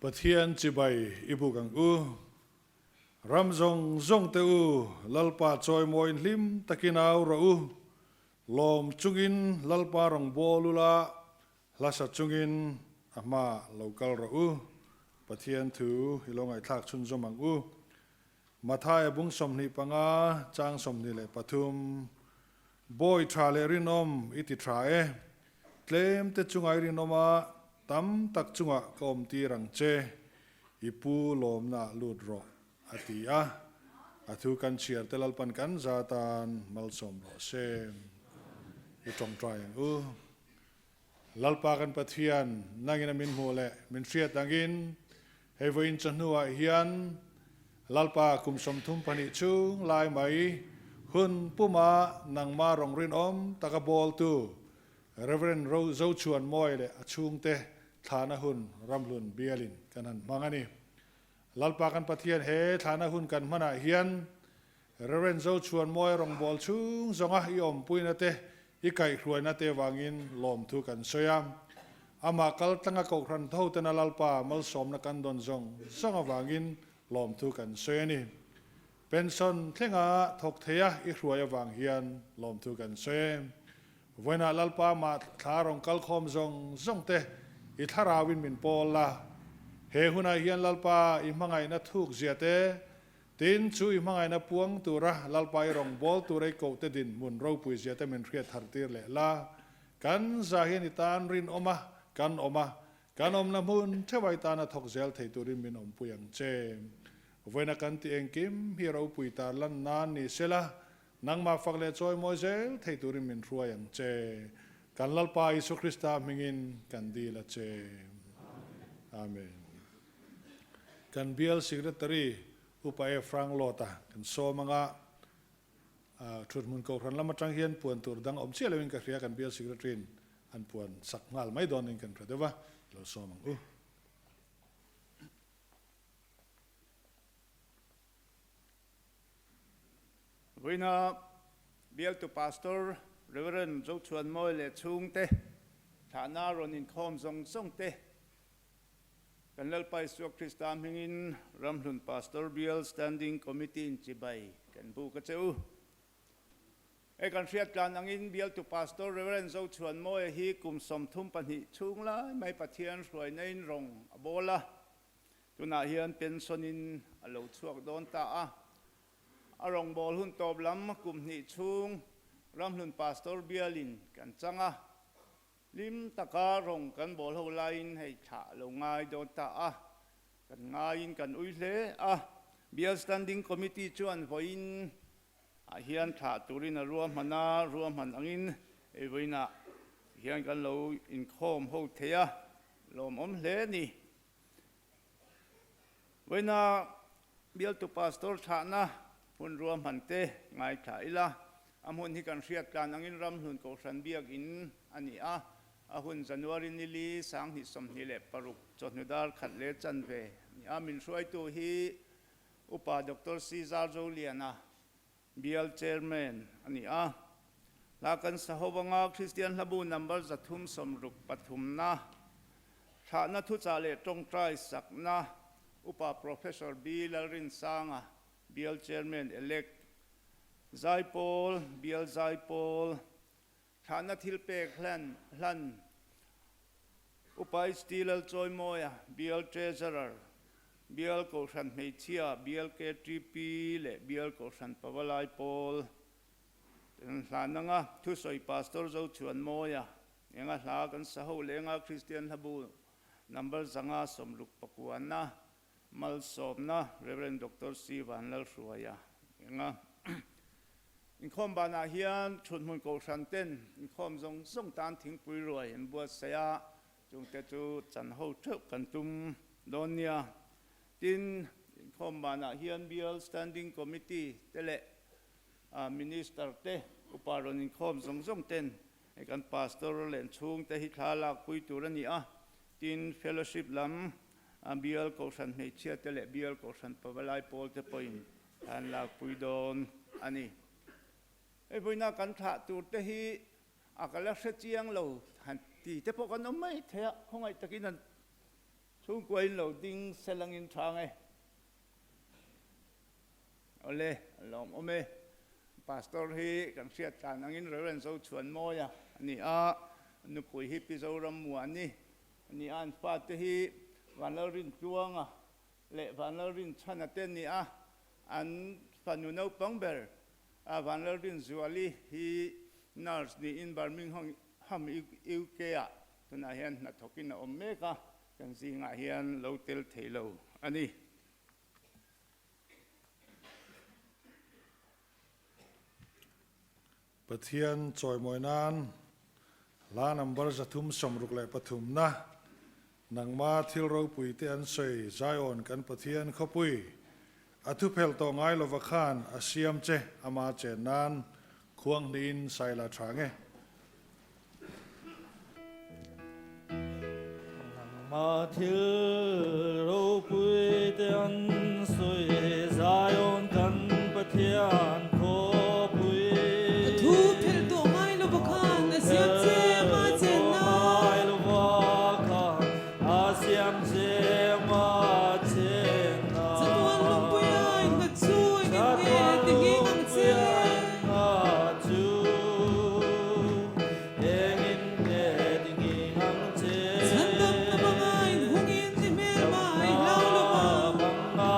Pathian chibai i buk ang u. Ram zawng zawng te u, Lalpa chawimawiin hlim takin au rawh u. Lawm chungin Lalpa rawn bawl ula, hlasa chungin a hma lo kal rawh u. Pathian thu i lo ngaihthlak chhunzawm ang u. Mathaia bung 25 chang 23 Bawi tha leh rinawm i ti tha e. Tlem te chunga i rinawm a, tam tak chungah ka awm tir ang che. I pu lawmna ah lut rawh, a ti a. A thu kan chhiar te Lalpan kan za tan malsawm rawh se. I tawngtai ang u. Lalpa kan Pathian, nangin a min hmuh leh min hriat angin hei vawiin chawhnuah hian Lalpa kum 32 chhung lai mai hun puma nangma rawng rinawm taka bawltu Rev. Zochhuanmawi leh a chhungte thlahna hun Ramhlun bialin kan han hmang a ni. Lalpa kan Pathian he thlahna hun kan hmanah hian Rev. Zochhuanmawi rawngbâwl chhung zawnga i awmpuina te, i kaihhruaina te vangin lawmthu kan sawi a. Amah kal tlanga Kohhran thotena Lalpa malsawmna kan dawn zawng zawng avangin lawmthu kan sawi a ni. Pension thlenga thawk theia i hruai avang hian lawmthu kan sawi e. Vawiinah Lalpa mah thla rawn kal khawm zawng zawng te i thlarauin min pawl la. He hunah hian Lalpa i hmangaihna thuk zia te, tin chu i hmangaihna puang tura Lalpa i rawngbâwl tura i koh te dinhmun ropui zia te min hriat thar tir leh la. Kan za hian i tan rinawm a, kan awm a, kan awmna hmun theuh a i tana thawk zel thei turin min awmpui ang che. Vawiina kan tih engkim hi ropui tar lan nan ni sela, nangmah fak leh chawi mawi zel thei turin min hruai ang che. Kan Lalpa Isua Krista hmingin kan dil a che. Amen. Kan Bial Secretary Upa E. Frank Lawta kan sawm anga thuthmun kohhran lam atang hian puan tur dang awm chiah loin ka hria kan Bial Secretary in an puan sak nghal mai dawnin kan hre deuh va, lo sawm ang u. Vawiina Bialtu Pastor Rev. Zochhuanmawi leh chhungte thlahna rawn inkhawm zawng zawng te kan Lalpa Isua Krista hmingin Ramhlun Pastor Bial Standing Committee in chibai kan buk a che u. Hei kan hriat tlan angin Bialtu Pastor Rev. Zochhuanmawia hi kum 32 chhung lai mai Pathian hruaina in rawng a bawl a. Tunah hian pension in a lo chhuak dawn ta a. A rawngbâwl hun tawp lam kum hnih chhung Ramhlun Pastor bialin kan chang a. Hlim taka rawng kan bawl ho laiin hei thlah a lo ngai dawn ta a. Kan ngaiin kan ui hle a. Bial Standing Committee chuan vawiin ah hian thlah turin a ruahman a, ruahman angin hei vawiinah hian kan lo inkhawm ho thei a, lawmawm hle a ni. Vawiina bialtu pastor thlahna hmun ruahman te ngaithla ila, a hmun hi kan hriat tlan angin Ramhlun Kohhran biakin a ni a, a hun January nili 2026 chawhnu dar khat leh chanve a ni a, min hruaitu hi Upa Doctor Caesar Zoliana Bial Chairman a ni a. Hla kan sa ho anga Kristian hlabu number 363 na, thlahna thuchah leh tawngtai sakna Upa Professor B Lalrinsanga, Bial Chairman Elect, Zaipawl, Bial Zaipawl, thlahna thil pek hlan hlan Upa HT Lalchawimawia, Bial Treasurer, Bial Kohhran Hmeichhia, Bial KTP leh Bial Kohhran Pavalai Pawl hlan anga thusawi Pastor Zochhuanmawia enga hla kan sa ho leh enga Kristian hlabu number 569 na Malsawmna Rev. Doctor C. Vanlalhruaia enga inkhawm banah hian thuthmun Kohhran ten inkhawm zawng zawng tan thingpui ruai an buatsaih a, chungte chu chan ho theuh kan tum dawn nia. Tin, inkhawm banah hian Bial Standing Committee te leh Minister te upa rawn inkhawm zawng zawng ten hei kan Pastor leh chhungte hi thla lakpui tur a ni a. Tin, Fellowship lam Bial Kohhran hmeichhia te leh Bial Kohhran Pavalai pawl te pawhin thla an lakpui dawn a ni. Hei vawiina kan thlah tur te hi a ka la hre chiang lo han ti te pawh kan awm mai thei a, khawngaih takin an. Chhungkua in lo ding selangin chhang e. Awle, a lawmawm e. Pastor hi kan hriat tlan angin Rev. Zochhuanmawia a ni a, nupui hi Pi Zorammuani a ni a, an fate hi Vanlalrintluanga leh Vanlalrinchhana te a ni a, an fanu naupang ber Vanlalrinzuali hi nurse niin Birmingham UK ah tunah hian hnathawkin a awm mek a, kan zingah hian lo tel thei lo a ni. Pathian chawimawi nan hla number 363 na nangma thil ropui te an sawi Zion kan Pathian khawpui a thuphelh tawh ngai lova khan a siam che ama chen nan khuang hnihin saila tha nge. Nangma thil ropui te an sawi Zion kan Pathian khawpui. A thu phelh tawh ngai lova khan a siam che ma chen nan. Ngai lova khan a siam che ma chen nan. Chatuan lungpui a innghat chu engin nge ti nghing ang che. Chhandam na banga inhungin i hmel mai hlau lo va.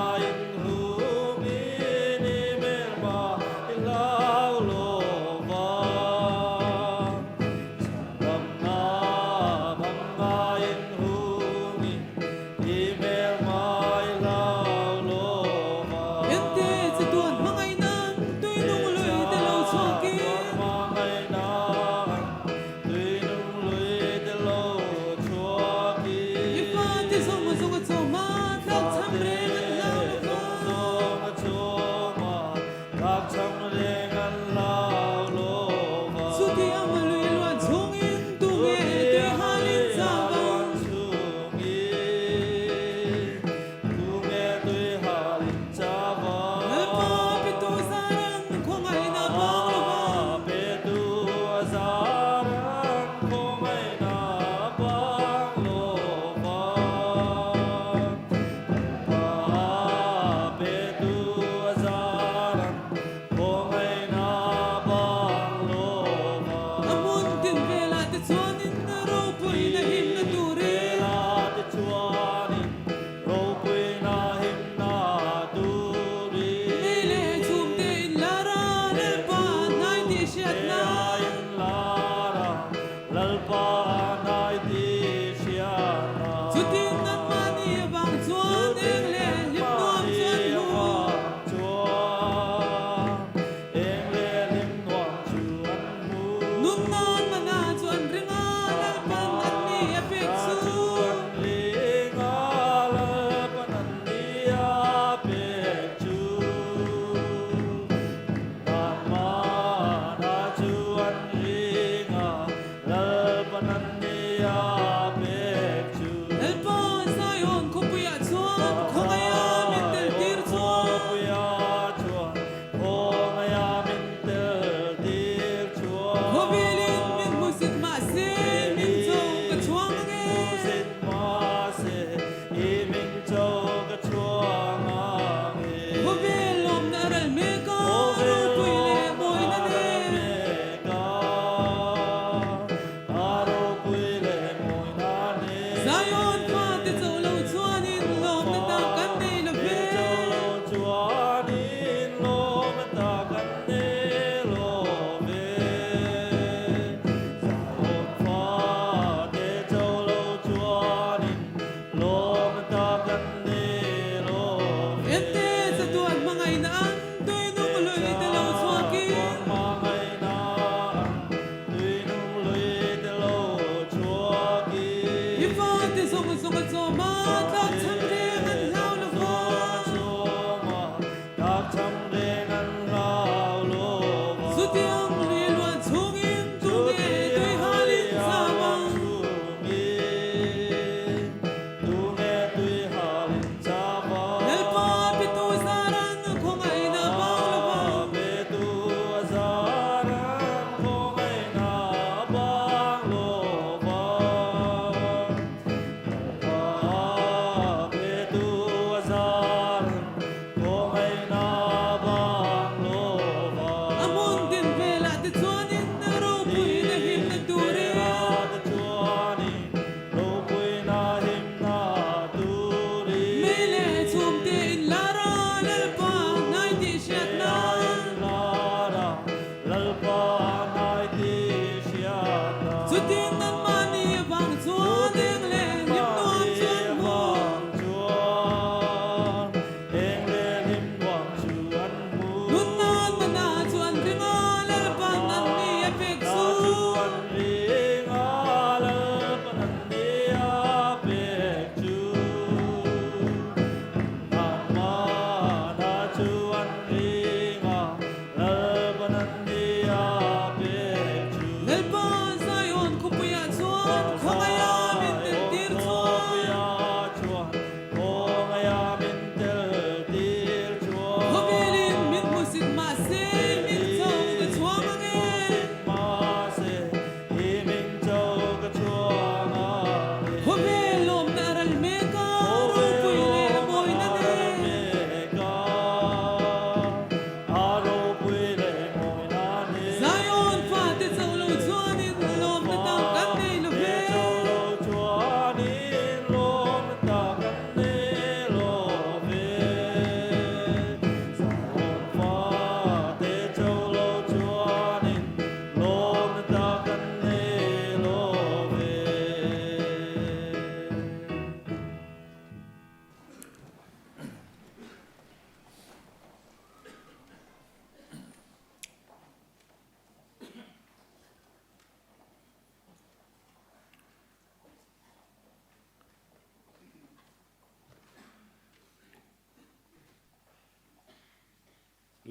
Ente chatuan hmangaihna tuinung lui te lo chhuakin. I fate zawng zawng a chawm a, tlakchham reng an hlau lo va. Chuti ang a lui luan chhungin tu nge tui halin chak ang? Lalpa petu zarang khawngaihna bang lo va. A hmun tin velah te chuanin ropuina himna turin. Mei leh chhum te in lar a, Lalpa hnai tih hriatna. Chutin anmahni avang chuan eng leh hlim nuam chu an hmu. Nunna an mana chu an ring a, Lalpan an ni a pek chu. Lalpa Zion khawpuiah chuan khawngaia min tel tir chuan. Khawvelin min hmusit mahse min cho ka chhuang ang e. Khawvel lawmna a ral mek a, ropui leh mawina nen. Zion fate cho lo chuanin lawmna tak kan nei lo ve. Ente chatuan hmangaihna an tuinung lui te lo chhuakin. I fate zawng zawng a chawm a.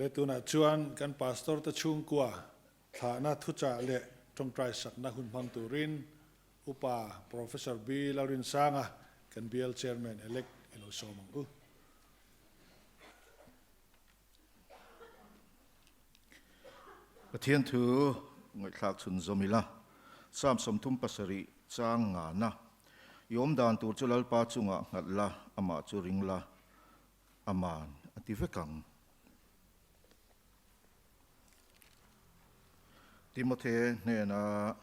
Le tunah chuan kan Pastor te chhungkua thlahna thuchah leh tawngtai sakna hun hmang turin Upa Professor B Lalrinsanga kan Bial Chairman Elect i lo sawm ang u. Pathian thu ngaihthlak chhun zawm ila, Psalm 37 chang ngana, I awm dan tur chu Lalpa chungah nghat la, amah chu ring la, aman a ti vek ang. Timothy hnena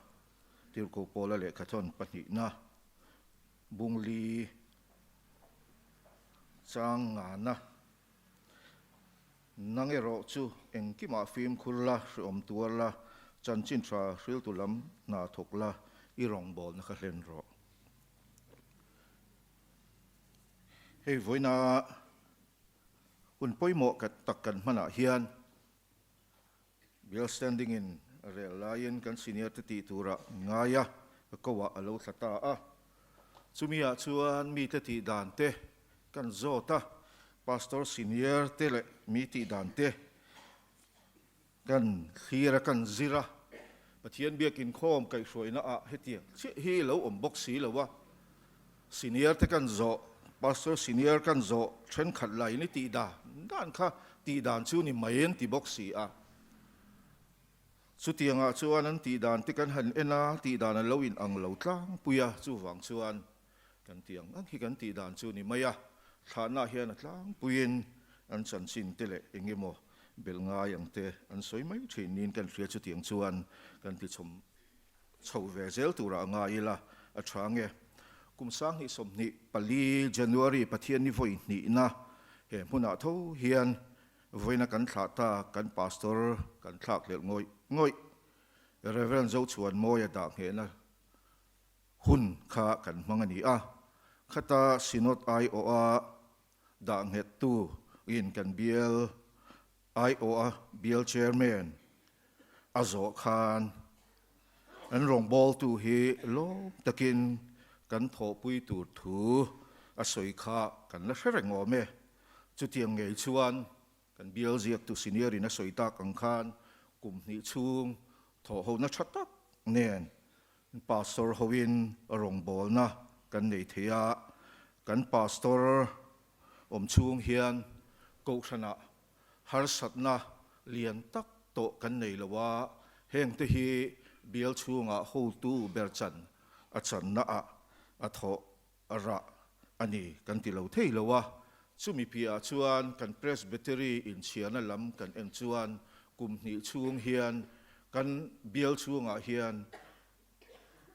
Tirhkoh Paula lehkhathawn pahnihna bungli chang ngana, Nang erawh chu engkimah fimkhur la, hreawm tuar la, chanchin tha hriltu lam hna thawk la, i rawngbawlna kha hlen rawh. Hei vawiina hun pawimawh tak kan hmanah hian Bial standing in a rel laiin kan senior te tih turah ngai a, ka ko ah a lo thla ta a. Chumi ah chuan mite tih dan te kan zawt a, pastor senior te leh mi tih dan te kan thlir a, kan zir a. Pathian biakinkhawm kaihhruaina ah hetiang chiah hi lo awm bawk si lo a, senior te kan zawh, pastor senior kan zawh thenkhat lain i tih dan dan kha tih dan chu ni mai an ti bawk si a. Chutiangah chuan an tih dan te kan han en a, tih dan a lo in ang lo tlangpui a, chuvang chuan kan tih ang ang hi kan tih dan chu ni mai a, thlahna hian a tlangpuiin an chanchin te leh eng emaw belh ngai ang te an sawi mai thin niin kan hria chutiang chuan kan ti chhawm chho ve zel turah a ngai ila a tha nge. Kum 2024 January Pathian ni vawi hnihna he hmunah tho hian vawiina kan thlah ta kan Pastor kan thlak hlelh ngawih ngawih Rev Zochhuanmawia dah nghehna hun kha kan hmang a ni a, khata Synod aiawha dah nghettu in kan bial aiawha bial chairman a zawh khan an rawngbawltu hi lawm takin kan thawhpui tur thu a sawi kha kan la hre reng awm e. Chutiang ngei chuan Kan bial ziaktu senior in a sawi tak ang khan kum hnih chhung thawhhona tha tak nen pastor hoin rawngbawlna kan nei thei a, kan pastor awm chhung hian kohhranah harsatna lian tak tawh kan nei lo a, hengte hi bial chhungah hotu ber chan a channa ah a thawh a rah a ni kan ti lo thei lo a, chumi piahah chuan kan Presbytery inchhiarna lam kan en chuan kum hnih chhung hian kan bial chhungah hian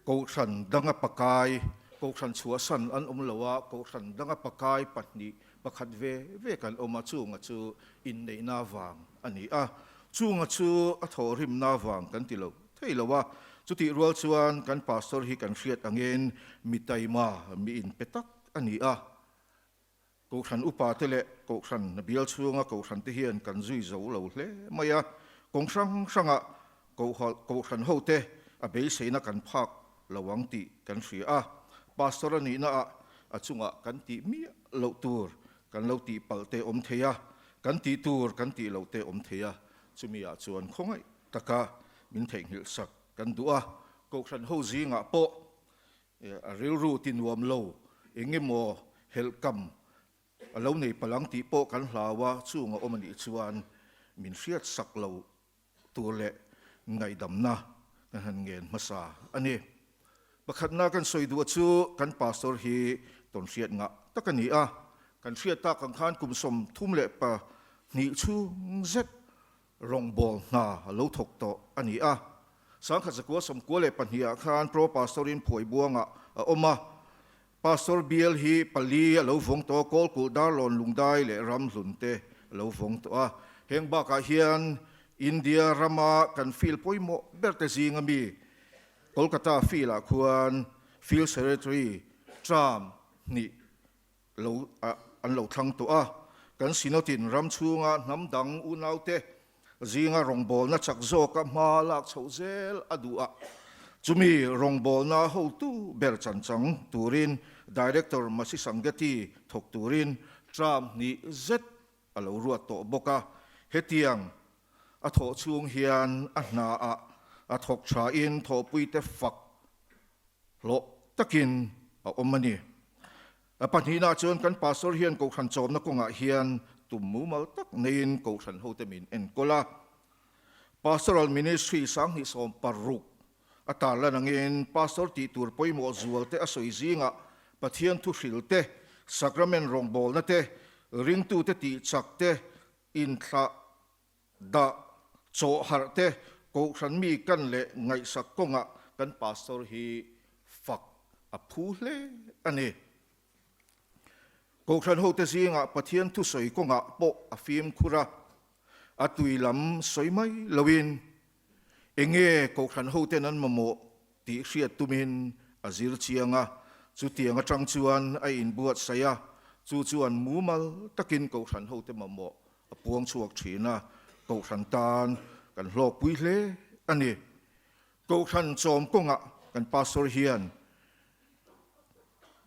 Kohhran danga pakai, Kohhran chhuahsan an awm lo a, Kohhran danga pakai pahnih, pakhat ve ve kan awm a, chunga chu inneihna vang a ni a, chunga chu a thawhrimna vang kan ti lo thei lo a, chutih rual chuan kan pastor hi kan hriat angin mi taima, mi inpe tak a ni a. Kohhran upa te leh kohhran bial chhunga kohhran te hian kan zui zo lo hle mai a, kawng hrang hrangah kohhran ho te a beiseina kan phak lo ang tih kan hria a, pastor a nihna ah a chungah kan tih miah loh tur kan lo tih palh te awm thei a, kan tih tur kan tih loh te awm thei a, chumi ah chuan khawngaih taka min theihnghilh sak kan duh a, kohhran ho zingah pawh a rilru ti nuam lo eng emaw helh kam a lo nei palh ang tih pawh kan hlau a, chung a awm a nih chuan min hriat sak lo tur leh ngaihdamna kan han ngen hmasa a ni. Pakhatna kan sawi duh chu kan pastor hi tawnhriat ngah tak a ni a, kan hriat tak ang khan kum 32 chhung zet Rawngbâwl hna a lo thawk tawh a ni a. 1992 ah khan Pro Pastor in Phuaibuangah a awm a. Pastor bial hi pali a lo vawng tawh a, Kawlkulh, Darlawn, Lungdai leh Ramhlun te a lo vawng tawh a. Heng bakah hian India rama kan field pawimawh ber te zinga mi Kolkata field ah khuan Field Secretary term hnih lo an lo thlang tawh a, kan Synod-in ram chhunga hnam dang unaute zinga rawngbawlna chak zawka hma lak chhoh zel a duh a, chumi rawngbawlna hotu ber chanchang turin Director Masi Sangeti thawk turin term hnih zet a lo ruat tawh bawk a. Hetiang a thawh chhung hian a hna ah a thawk tha in thawhpuite fak hlawh takin a awm a ni. A pahnihna chuan kan pastor hian kohhran chawmna kawngah hian tum mumal tak neiin kohhran hote min enkawl a. Pastoral Ministry 2016 a tarlan angin pastor tih tur pawimawh zual te a sawi zingah Pathian thu hril te, sacrament rawngbawlna te, ringtute tih chak te, inthlah dah chawh harh te, kohhran mi kan leh ngaihsak kawngah kan pastor hi fak a phu hle a ni. Kohhran hote zingah Pathian thusawi kawngah pawh a fimkhur a, a tui lam sawi mai loin enge kohhran hoten an mamawh tih hriat tumin a zir chiang a, chutiang atang chuan a inbuatsaih a, chu chuan mumal takin kohhran hote mamawh a puang chhuak thin a, kohhran tan kan hlawkpui hle a ni. Kohhran chawm kawngah kan pastor hian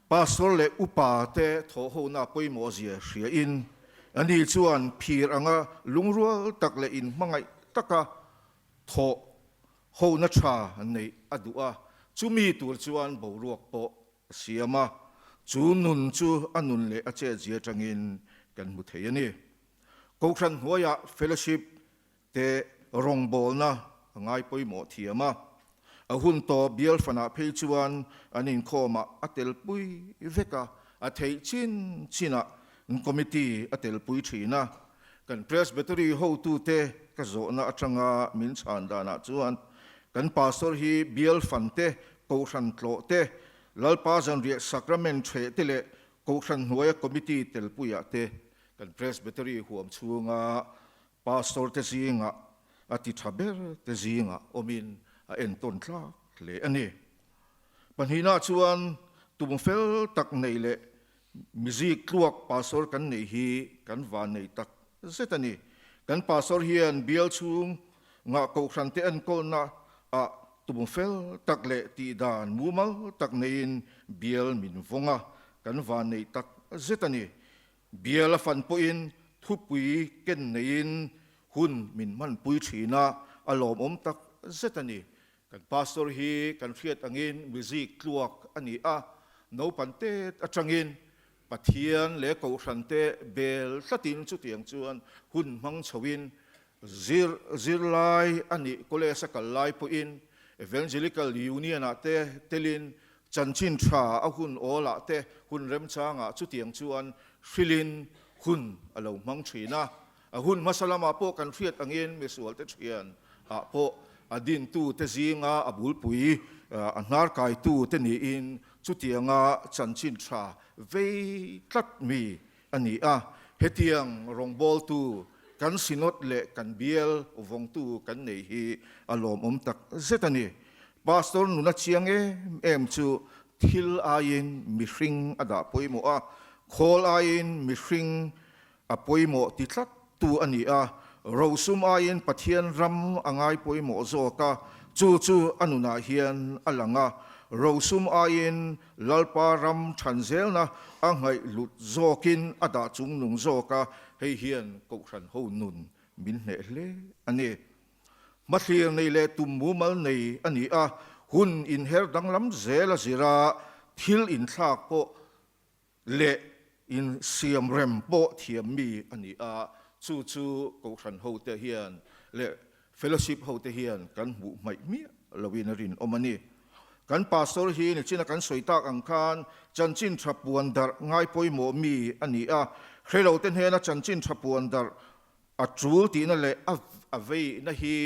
Pastor leh upa te thawhhona pawimawh zia hria in, ani chuan phir anga lungrual tak leh inhmangaih taka thawh hona tha neih a duh a, chumi tur chuan boruak pawh a siam a, chu nun chu a nun leh a chetzia atangin kan hmu thei a ni. Kohhran hnuaiah fellowship te rawngbawlna a ngai pawimawh thiam a, a hun tawp bial fanah phei chuan an inkhawmah a telpui vek a, a theih chin chinah committee a telpui thin a. Kan Presbytery hotute ka zawhna atanga min chhan danah chuan kan pastor hi bial fan te, kohhran tlawh te, Lalpa zanriah sacrament hreh te leh kohhran hnuaia committee telpuiah te kan Presbytery huam chhunga Pastor te zingah a ti tha ber te zingah awmin a entawn tlak hle a ni. Pahnihna chuan tum fel tak nei leh mizik tluak pastor kan neih hi kan van nei tak zet a ni. Kan pastor hian bial chhung ngah kohhran te enkawlna ah tum fel tak leh tihdan mumal tak neiin bial min vawng a, kan van nei tak zet a ni. Bial a fan pawhin thupui ken neiin hun min hmanpui thin a, a lawmawm tak zet a ni. Kan pastor hi kan hriat angin mizik tluak a ni a, naupan tet atangin Pathian leh Kohhran te bel tlatin chutiang chuan hun hmang chhoin zir zirlai a nih college a kal lai pawhin Evangelical Union ah te telin Chanchin tha a hun awl ah te hun remchangah chutiang chuan hrilin hun a lo hmang thin a. A hun hmasa lamah pawh kan hriat angin misual te thian ah pawh a dintu te zinga a bulpui a hnar kaitu te niin chutianga chanchin tha vei tlat mi a ni a. Hetiang rawngbawltu kan Synod leh kan bial vawngtu kan nei hi a lawmawm tak zet a ni. Pastor nuna chiang em em chu thil aiin mihring a dah pawimawh a, khawl aiin mihring a pawimawh ti tlat tu a ni a, rosum aiin Pathian ram a ngai pawimawh zawk a, chu chu a nunah hian a lang a, rosum aiin Lalpa ram than zelna a ngaihhlut zawkin a dah chungnung zawk a, hei hian Kohhran ho nun min hneh hle a ni. Hmathlir nei leh tum mumal nei a ni a, hun inher danglam zel a zir a, thil inthlak pawh leh insiamrem pawh thiam mi a ni a, chu chu Kohhran hote hian leh Fellowship hote hian kan hmuh hmaih miah loin a rinawm a ni. Kan Pastor hi nichina kan sawi tak ang khan chanchin tha puan darh ngai pawimawh mi a ni a, hrelote hnena chanchin tha puan darh A tul tihna leh a veihna hi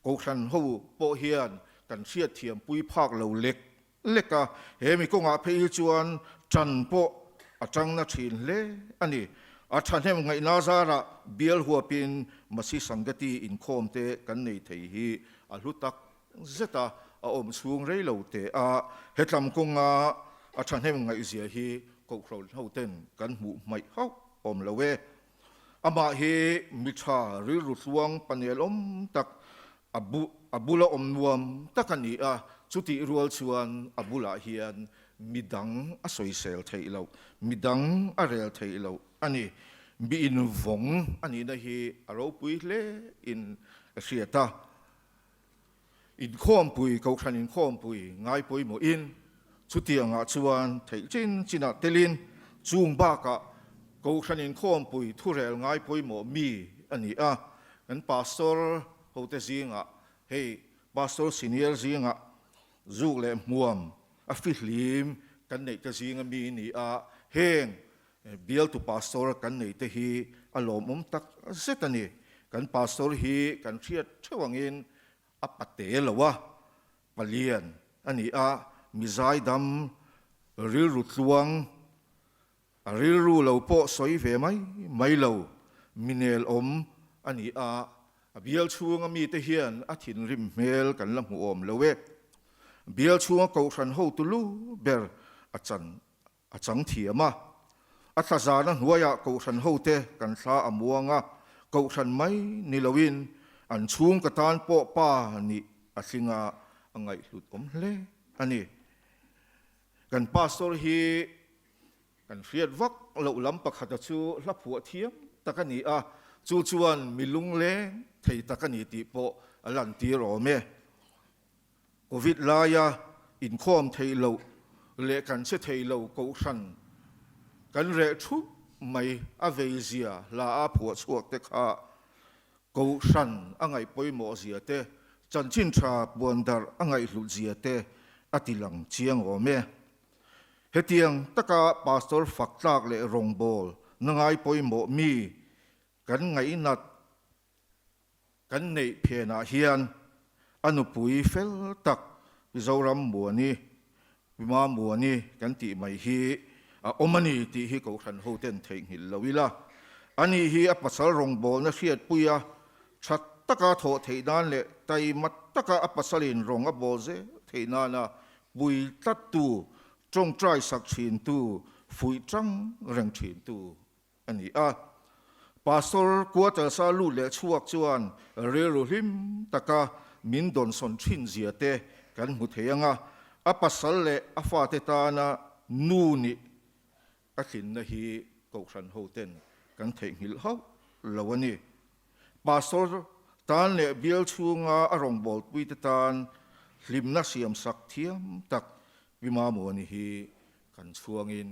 Kohhran ho pawh hian kan hriatthiam pui phak lo lek lek a, he mi kawngah phei hi chuan tan pawh a tang na thin hle a ni. A thahnem ngaihna zarah bial huapin Masi Sangati inkhawm te kan nei thei hi a hlu tak zet a, a awm chhung rei lo teh a, hetlam kawnga a thahnem ngaihzia hi Kohhran hoten kan hmuh hmaih hauh awm lo e. Amah hi mi tha rilru tluang panel awm tak, a bu a bula awm nuam tak a ni a, chutih rual chuan a bulah hian mi dang a sawisel theih loh, mi dang a rel theih loh a ni. Mi invawng a nihna hi a ropui hle in a hriat a. Inkhawmpui, Kohhran inkhawmpui ngai pawimawhin chutiangah chuan theih chin chinah telin chung bakah Kohhran inkhawmpui thurel ngai pawimawh mi a ni a. Kan Pastor hote zingah hei Pastor Senior zingah zuk leh hmuam a fihlim kan neih te zinga mi ni a, heng bialtu pastor kan neih te hi a lawmawm tak zet a ni. Kan pastor hi kan hriat theuh angin a pate lo a, palian a ni a, mizaidam rilru tluang, A rilru lo pawh sawi ve mai mai lo, minel awm a ni a, a bial chhunga mite hian a thinrim hmel kan la hmu awm lo e. Bial chhunga kohhran hotu lu ber a chan a chang thiam a, a thla zana hnuaiah kohhran hote kan thla a muang a, kohhran mai ni loin an chhung ka tan pawh pa nih a tling a, a ngaihhlut awm hle a ni. Kan pastor hi kan hriat vak loh lam pakhata chu hla phuah thiam tak a ni a, chu chuan mi lungleng thei tak a ni tih pawh a lantir awm e. Covid laia inkhawm theih loh leh kan che thei lo kohhran kan reh thup mai a veizia hla a phuah chhuak te kha Kohhran a ngaih pawimawh zia te, chanchin tha puan darh a ngaihhlut zia te a ti lang chiang awm e. Hetiang taka Pastor fak tlak leh rawngbâwl na ngai pawimawh mi kan ngaihnat kan neih phenah hian a nupui fel tak Mizoram Muani, Pi Mamuani kan tih mai hi a awm a ni tih hi Kohhran hoten theihnghilh lo ila. Ani hi a pasal rawngbawlna hriatpui a, tha taka thawh theih nan leh taima taka a pasalin rawng a bawl zel theih nana pui tlattu, tawngtai sak thintu, fuih tang reng thintu a ni a. Pastor quarters-a lut leh chhuak chuan rilru hlim taka min dawnsawn thin zia te kan hmu thei ang a, a pasal leh a fate tana nu nih a tlinna hi Kohhran hoten kan theihnghilh hauh lo a ni. Pastor tan leh bial chhunga a rawngbawlpuite tan hlimna siamsak thiam tak Pi Mamuani hi kan chhuangin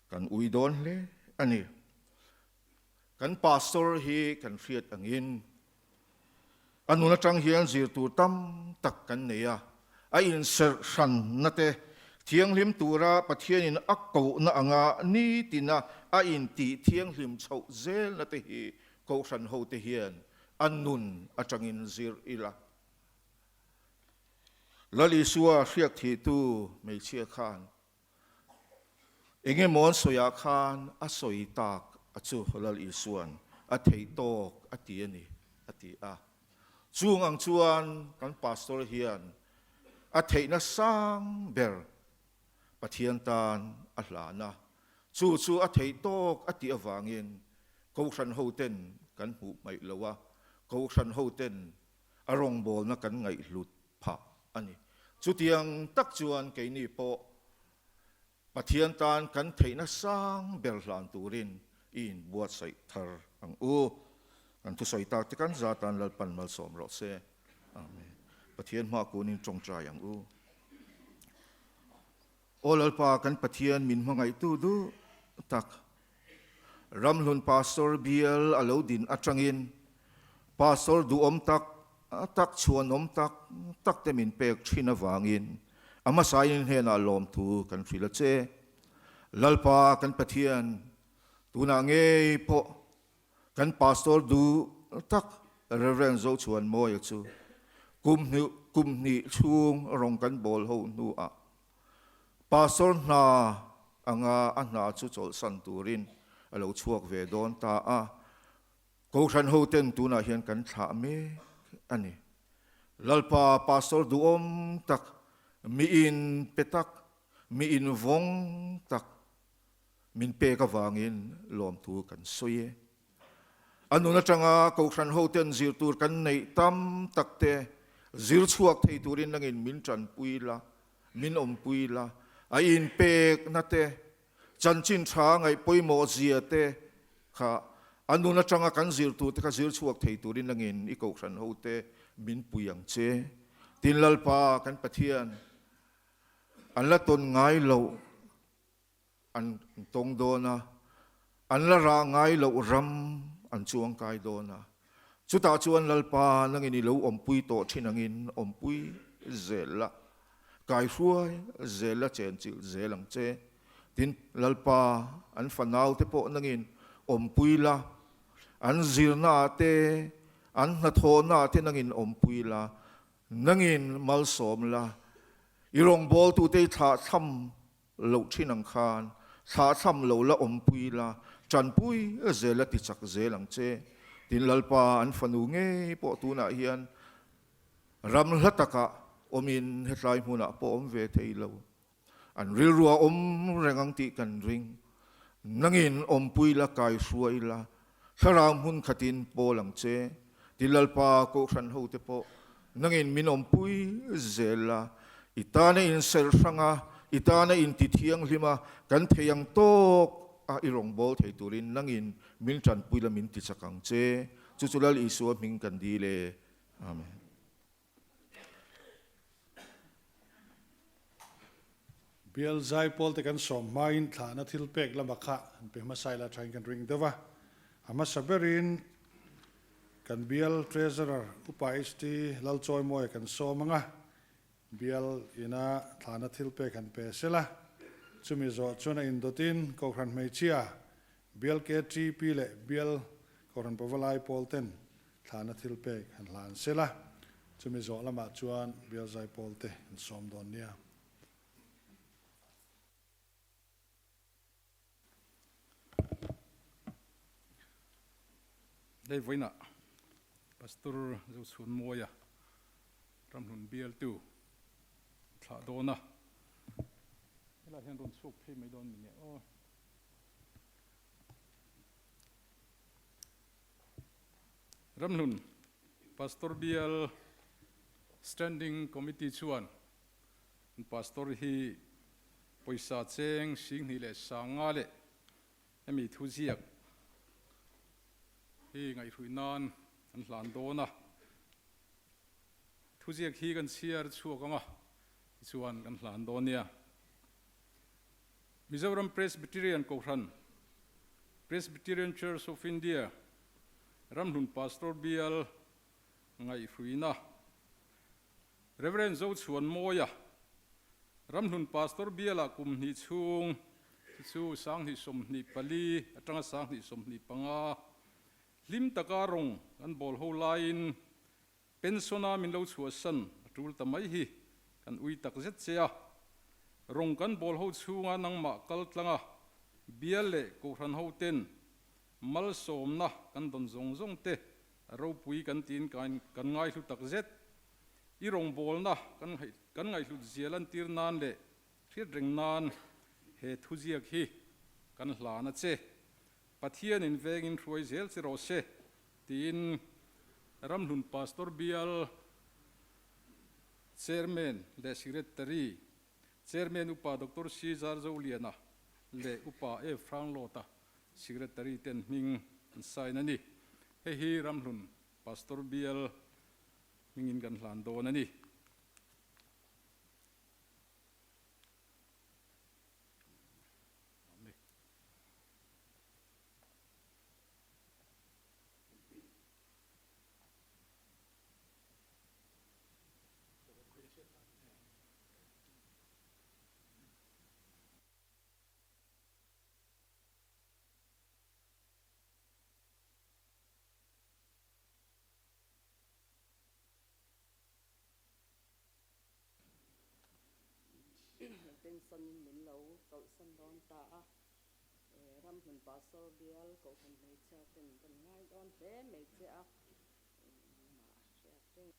Kan ui dawn hle a ni. Kan pastor hi kan hriat angin a nun atang hian zir tur tam tak kan nei a, a inserh hranna te, thianghlim tura Pathianin a kohna anga nitina a intih thianghlim chhoh zelna te hi Kohhran hote hian a nun atangin zir ila. Lal Isua hriak thihtu hmeichhia khan Enge maw an sawiah khan a sawi tak a chu Lal Isuan a theih tawk a ti a ni a ti a. Chung ang chuan kan pastor hian a theihna sang ber Pathian tan a hlan a, chu chu a theih tawk a tih avangin Kohhran hoten kan hmuh hmaih lo a, Kohhran hoten a rawngbawlna kan ngaihhlut phah a ni. Chutiang tak chuan keini pawh Pathian tan kan theihna sang ber hlan turin i inbuatsaih thar ang u. Kan thusawi tak te kan za tan Lalpan malsawm rawh se. Amen. Pathian hma kunin tawngtai ang u. Aw Lalpa kan Pathian min hmangaihtu duh tak, Ramhlun Pastor bial a lo din atangin Pastor duhawm tak tak chhuanawm tak tak te min pek thin avangin a hmasain hnenah lawmthu kan hrilh a che. Lalpa kan Pathian tunah ngei pawh kan Pastor duh tak Rev. Zochhuanmawia chu kum hnih kum hnih chhung rawng kan bawl ho hnuah Pastor hna anga a hna chu chawlhsan turin a lo chhuak ve dawn ta a, Kohhran hoten tunah hian kan thlah mek a ni. Lalpa Pastor duhawm tak, mi in pe tak, mi in vawng tak min pek avangin lawmthu kan sawi e. A nun atanga Kohhran hoten zir tur kan neih tam tak te zir chhuak thei turin nangin min tanpui la, min awmpui la, a inpekna te, chanchin tha ngaih pawimawh zia te. Kha a nun atanga kan zir tur te kha zir chhuak thei turin langin i kohhran ho te min pui ang che. Tin Lalpa kan Pathian an la tawn ngai loh an tawng dawn a, an la rah ngai loh ram an chuang kai dawn a. Chutah chuan Lalpa nangin i lo awmpui tawh thin angin awmpui zel la, kaihruai zel la chenchilh zel ang che. Tin, Lalpa an fanau te pawh nangin awmpui la, an zirna ah te, an hnathawhna ah te nangin awmpui la, nangin malsawm la, i rawngbawltute i thlahthlam loh thin ang khan thlahthlam lo la awmpui la, tanpui zel a ti chak zel ang che. Tin, Lalpa an fanu ngei pawh tunah hian ram hla takah awmin hetlai hmunah pawh awm ve thei lo. An rilru a awm reng ang tih kan ring. Nangin awmpui la, kaihruai la, thlarau hmun khatin pawl ang che. Tin, Lalpa Kohhran hote pawh nangin min awmpui zel a, i tana inserh hrang a, i tana inti thianghlim a, kan thei ang tawk a i rawngbâwl thei turin nangin min ṭanpui la min ti chak ang che. Chu chu Lal Isua hming kan dil e. Amen. Bial zaipawl te kan sawm hmain thlahna thil pek lama kha an pe hmasa ila thain kan ring deuh a. A hmasa berin kan bial Treasurer Upa HT Lalchawimawia kan sawm ang a, bial ina thlahna thil pek han pe sela. Chumi zawh chuan a indawtin Kohhran Hmeichhia, Bial KTP leh Bial Kohhran Pavalai pawl ten Thlahna thil pek han hlan sela, chumi zawh lamah chuan bial zaipawl te an sawm dawn nia. Hei vawiinah Pastor Zochhunmawia ramhlun bialtu thlah dawn a, helaiah hian rawn chhuak phei mai dawn mi nge aw. Ramhlun Pastor Bial Standing Committee chuan Pastor hi pawisa cheng singhnih leh sanga leh hemi thuziak hi ngaihhruih nan an hlan dawn a. Thuziak hi kan chhiar chhuak ang a, tichuan kan hlan dawn nia. Mizoram Presbyterian Kohhran, Presbyterian Church of India, Ramhlun Pastor Bial ngaihhruina, Rev. Zochhuanmawia, Ramhlun Pastor Bialah kum hnih chhung chu 2024 atanga 2025 hlim taka rawng an bawl ho laiin Pension-a min lo chhuahsan a tul ta mai hi kan ui tak zet che a. Rawng kan bawl ho chhunga nangmah kal tlanga bial leh kohhran ho ten malsawmna kan dawn zawng zawng te ropui kan tiin kan ngaihlu tak zet. I rawngbawlna kan ngaihhlut zia lantir nan leh hriat reng nan he thuziak hi kan hlan a che. Pathianin vengin hruai zel che rawh se tiin Ramhlun Pastor Bial Chairman leh Secretary, Chairman Upa Doctor C. Zarzoliana leh Upa F. Hranglawta Secretary ten hming an sign a ni. Hei hi Ramhlun Pastor Bial hmingin kan hlan dawn a ni. Pension in min lo chawlhsan dawn ta a. Ramhlun Pastor bial Kohhran hmeichhia ten kan ngai dawn hle mai che a, engmah a hriat reng.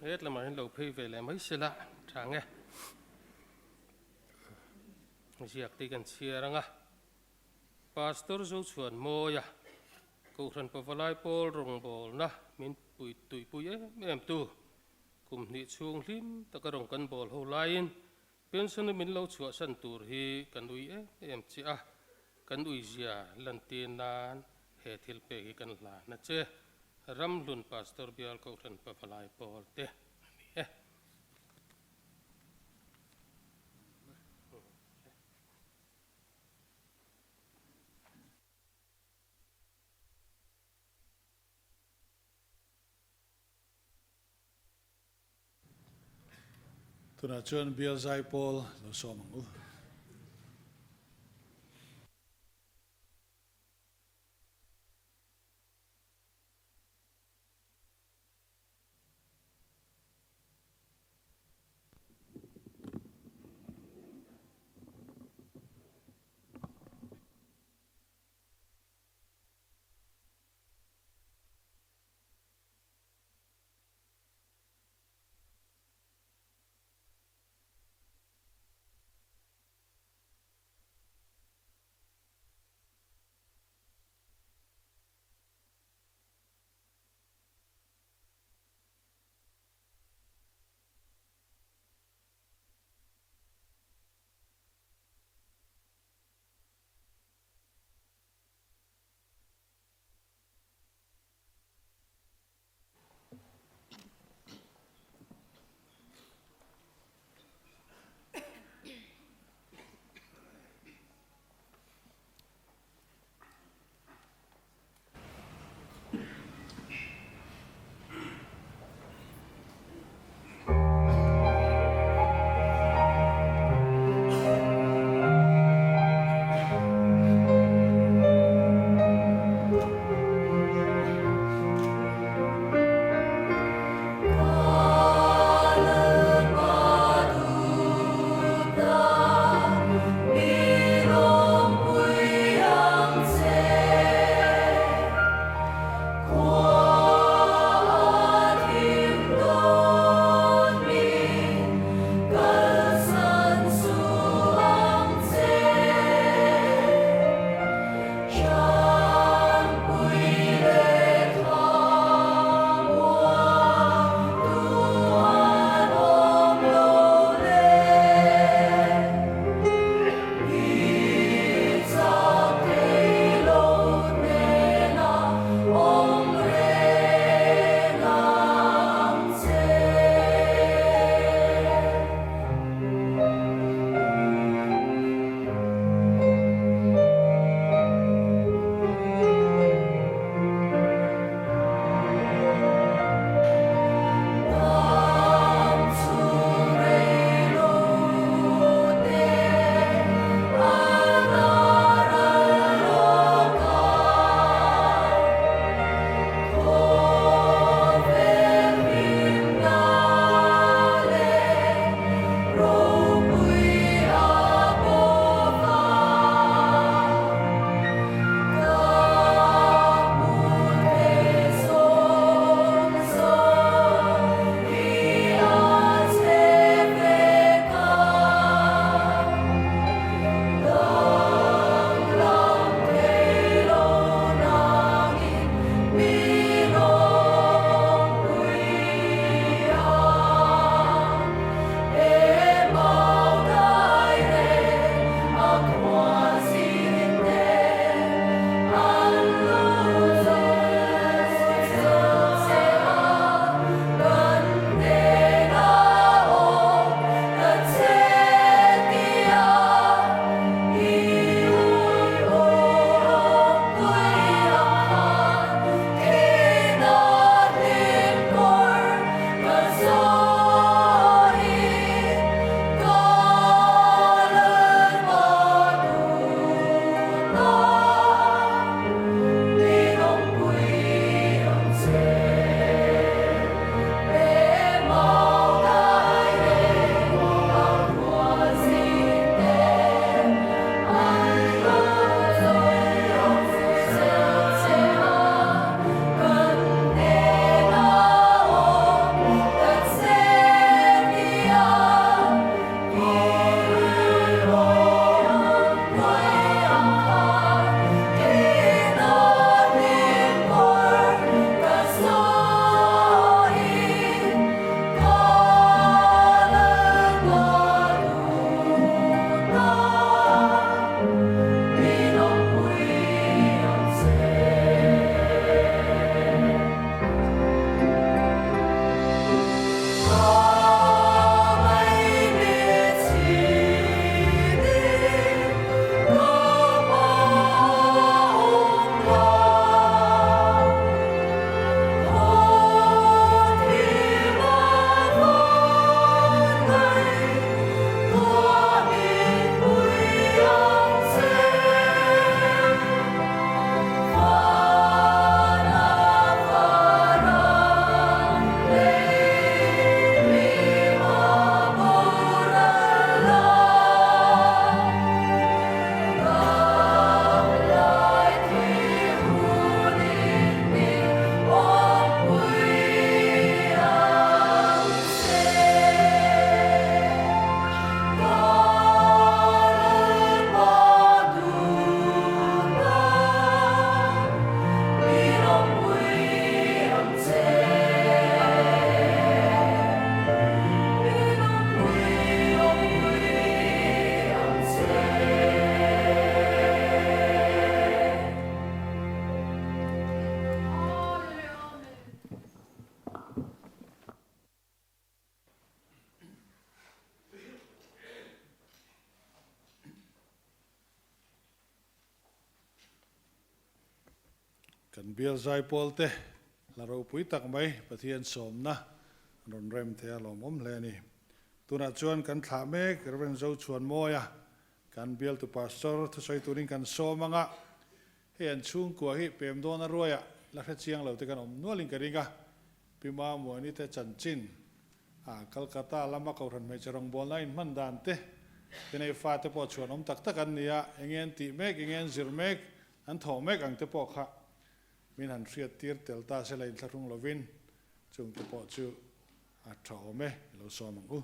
Het lamah hian lo phei ve leh mai sela tha nge. Ziak te hi kan chhiar ang a. Pastor Zochhuan Mawia, Kohhran Pavalai Pawl rawngbawlna min pui tuipui em em tu, kum hnih chhung hlim taka rawn kan bawl ho laiin pension-a min lo chhuahsan tur hi kan ui em em chiah a, kan uizia lantir nan he thil pek hi kan hlan a che. Ramhlun Pastor Bial Kohhran Pavalai Pawl te a ni e. Tunah chuan Bial Zaipawl lo sawm ang u. Kan bial zaipawl te hla ropui tak mai Pathian sawmna an rawn rem thei a lawmawm hle a ni. Tunah chuan kan thlah mek Rev. Zochhuanmawia kan bialtu Pastor thusawi turin kan sawm anga hei an chhungkua hi pem dawn a ruaiah la hre chiang lo te kan awm nualin ka ring a, Pi Mamuani te chanchin a Calcutta lama Kohhran hmeichhe rawngbawlna inhman dan te te nei fate pawh chhuan awm tak tak an ni a, enge an tih mek, enge an zir mek, an thawh mek ang te pawh kha min han hriat tir tel ta se la inthlahrung lovin chung te pawh chu a tha awm e, i lo sawm ang u.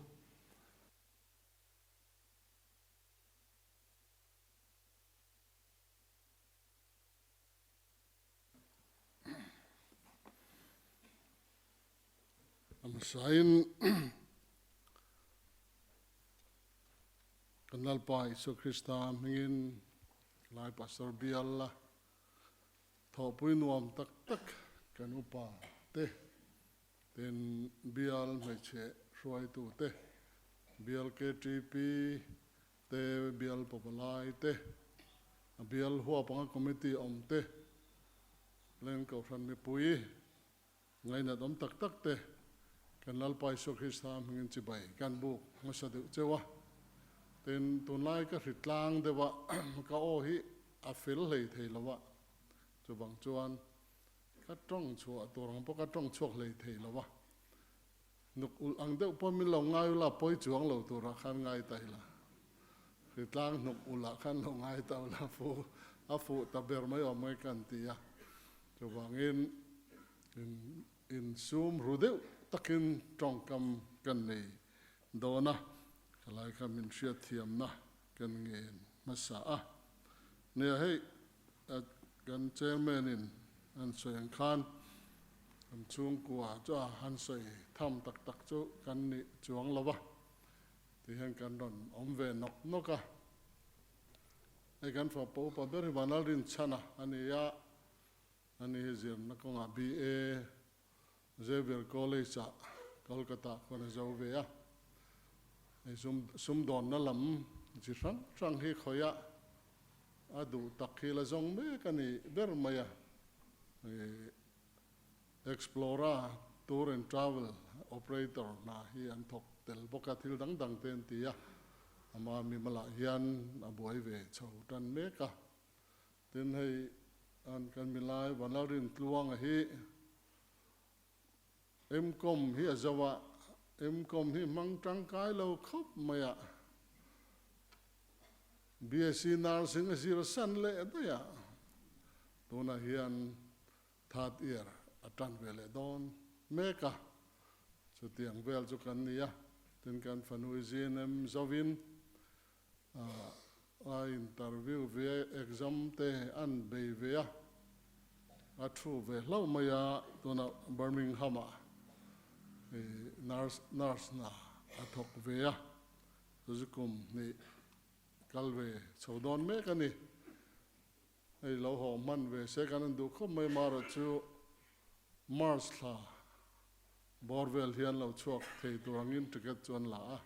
Hmasain kan Lalpa Isua Krista hmingin Lai Pastor bial la thawhpui nuam tak tak kan upa te, tin bial hmeichhe hruaitu te, bial KTP te, bial Pavalai te, a bial huapanga committee awm te, Leng Kohhran mipui Ngainat awm tak tak te, kan Lalpa Isua Krista hmingin chibai kan buk hmasa deuh cheu a. Tin, tunlai ka hri tlang deuh a, ka aw hi a fel hlei thei lo a, chuvang chuan ka tawng chhuah tur ang pawh ka tawng chhuak hlei thei lo a. Nuk ulh ang deuh pawh min lo ngai ula pawi chuang lo turah khan ngai ta ila. Hri tlang hnuk ulh ah khan lo ngai ta ula fu a fuh ta ber mai awm mai kan ti a. Chuvangin in insum ru deuh takin tawngkam kan nei dawn a, khalai kha min hriatthiamna kan ngen hmasa a. Nia hei kan chairman in an sawi ang khan kan chhungkua chu a han sawi tham tak tak chu kan nih chuang lo va, ti hian kan rawn awm ve nawk nawk a. Hei kan fapa upa ber hi Vanlalrinchhana a ni a, ani hi zirna kawngah BA Xavier College-ah Kolkata khuan a zo ve a. Hei sum sumdawnna lam chi hrang hrang hi khawiah a duh tak hi la zawng mek a ni ber mai a. Explora Tour and Travel Operator hna hi an thawk tel bawk a, thil dang dang te an ti a, ama mimalah hian a buai ve chho tan mek a. Tin hei an kan milai Vanlalrintluanga hi M-Com hi a zo a, M-Com hi hmang tangkai lo khawp mai a, BSc Nursing a zir san leh daih a, tunah hian Third year a tan ve leh dawn mek a, chutiang vel chu kan ni a, tin kan fanu GNM zovin a interview ve exam te an bei ve a, a thu ve hlauh mai a, tunah Birmingham ah nurse nurse hna a thawk ve a, chu kum hnih kal ve chho dawn mek a ni. Hei lo haw hman ve se kan an duh khawp mai marawh chu March thla bawr vel hian lo chhuak thei tur angin ticket chu an la a,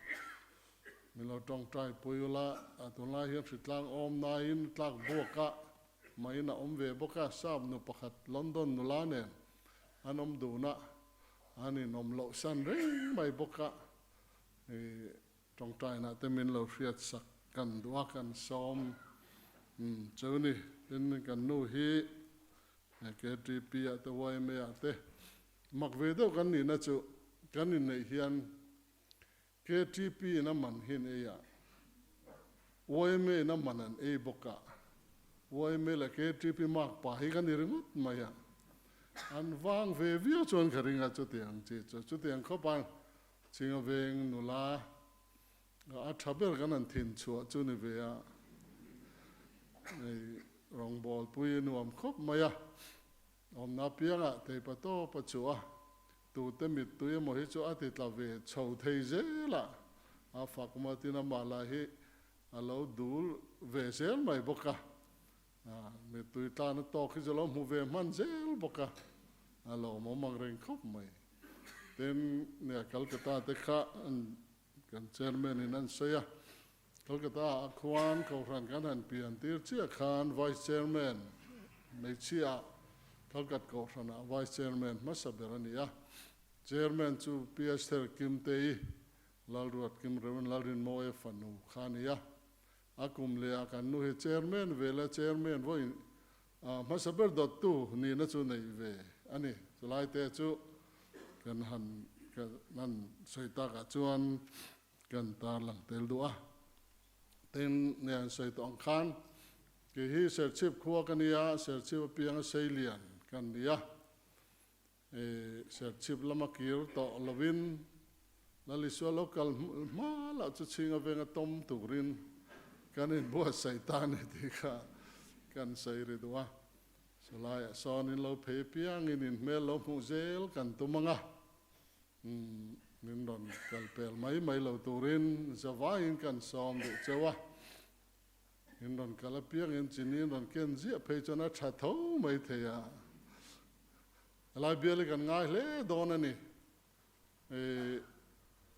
min lo tawngtai pui ula, a tunlai hian hritlang awm naiin tlak buaka mahin a awm ve bawk a, sap nu pakhat London nula nen an awm dun a, an inawm loh san reng mai bawk a, Tawngtainah te min lo hriat sak kan duh a, kan sawm chu ni. Tin, kan nu hi KTP ah te yma ah te mak ve deuh kan nihna chu kan inneih hian KTP in a man hi an ei a, yma in a man an ei bawk a, yma leh KTP mark pa hi kan ni ringawt mai a, an vang ve viau chuan ka ring a chutiang chi chu chutiang khawp a. Chinga veng nula a tha ber kan han thin chhuah chu ni ve a, hei rawngbâwl pui a nuam khawp mai a, awmna apiangah teipa tawp a chhuah a, tute mittui emaw hi chu a ti tla ve chho thei zel a, a fak matin amah lah hi a lo dul ve zel mai bawk a, mittui tlana tawk hi chu lo hmu ve hman zel bawk a, a lawmawm ang reng khawp mai. Tin, nia Calcutta te kha kan chairman in an sawi a, Calcutta ah khuan Kohhran kan han pian tir chiah khan Vice Chairman hmeichhia ah Thalkat Kohhranah Vice Chairman hmasa ber a ni a. Chairman chu Pi Esther Kimtei, Lalruat Kim Rev. Lalrinmawia fanu kha a ni a. A kum leh ah kan nu hi Chairman ve la Chairman vawiin hmasa ber dawttu nihna chu neih ve a ni. Chulai te chu kan han kan sawi takah chuan kan tarlang tel duh a. Tin, nia an sawi tawh ang khan kei hi Serchhip khua ka nia, Serchhip apianga Seilian kan ni a. Serchhip lama kir tawh lovin Lalisua lo kal hma lah chu chhinga venga tawm turin kan inbuatsaih ta ni tih kha kan sawi ri duh a. Chulaiah sawnin lo phei piangin inhmel lo hmuh zel kan tum ang a, min rawn kal pel mai mai lo turin zavaiin kan sawm duh cheu a. In rawn kal apiangin chini in rawn ken ziah phei chuan a tha tho mai thei a. Helai bial hi kan ngai hle dawn a ni.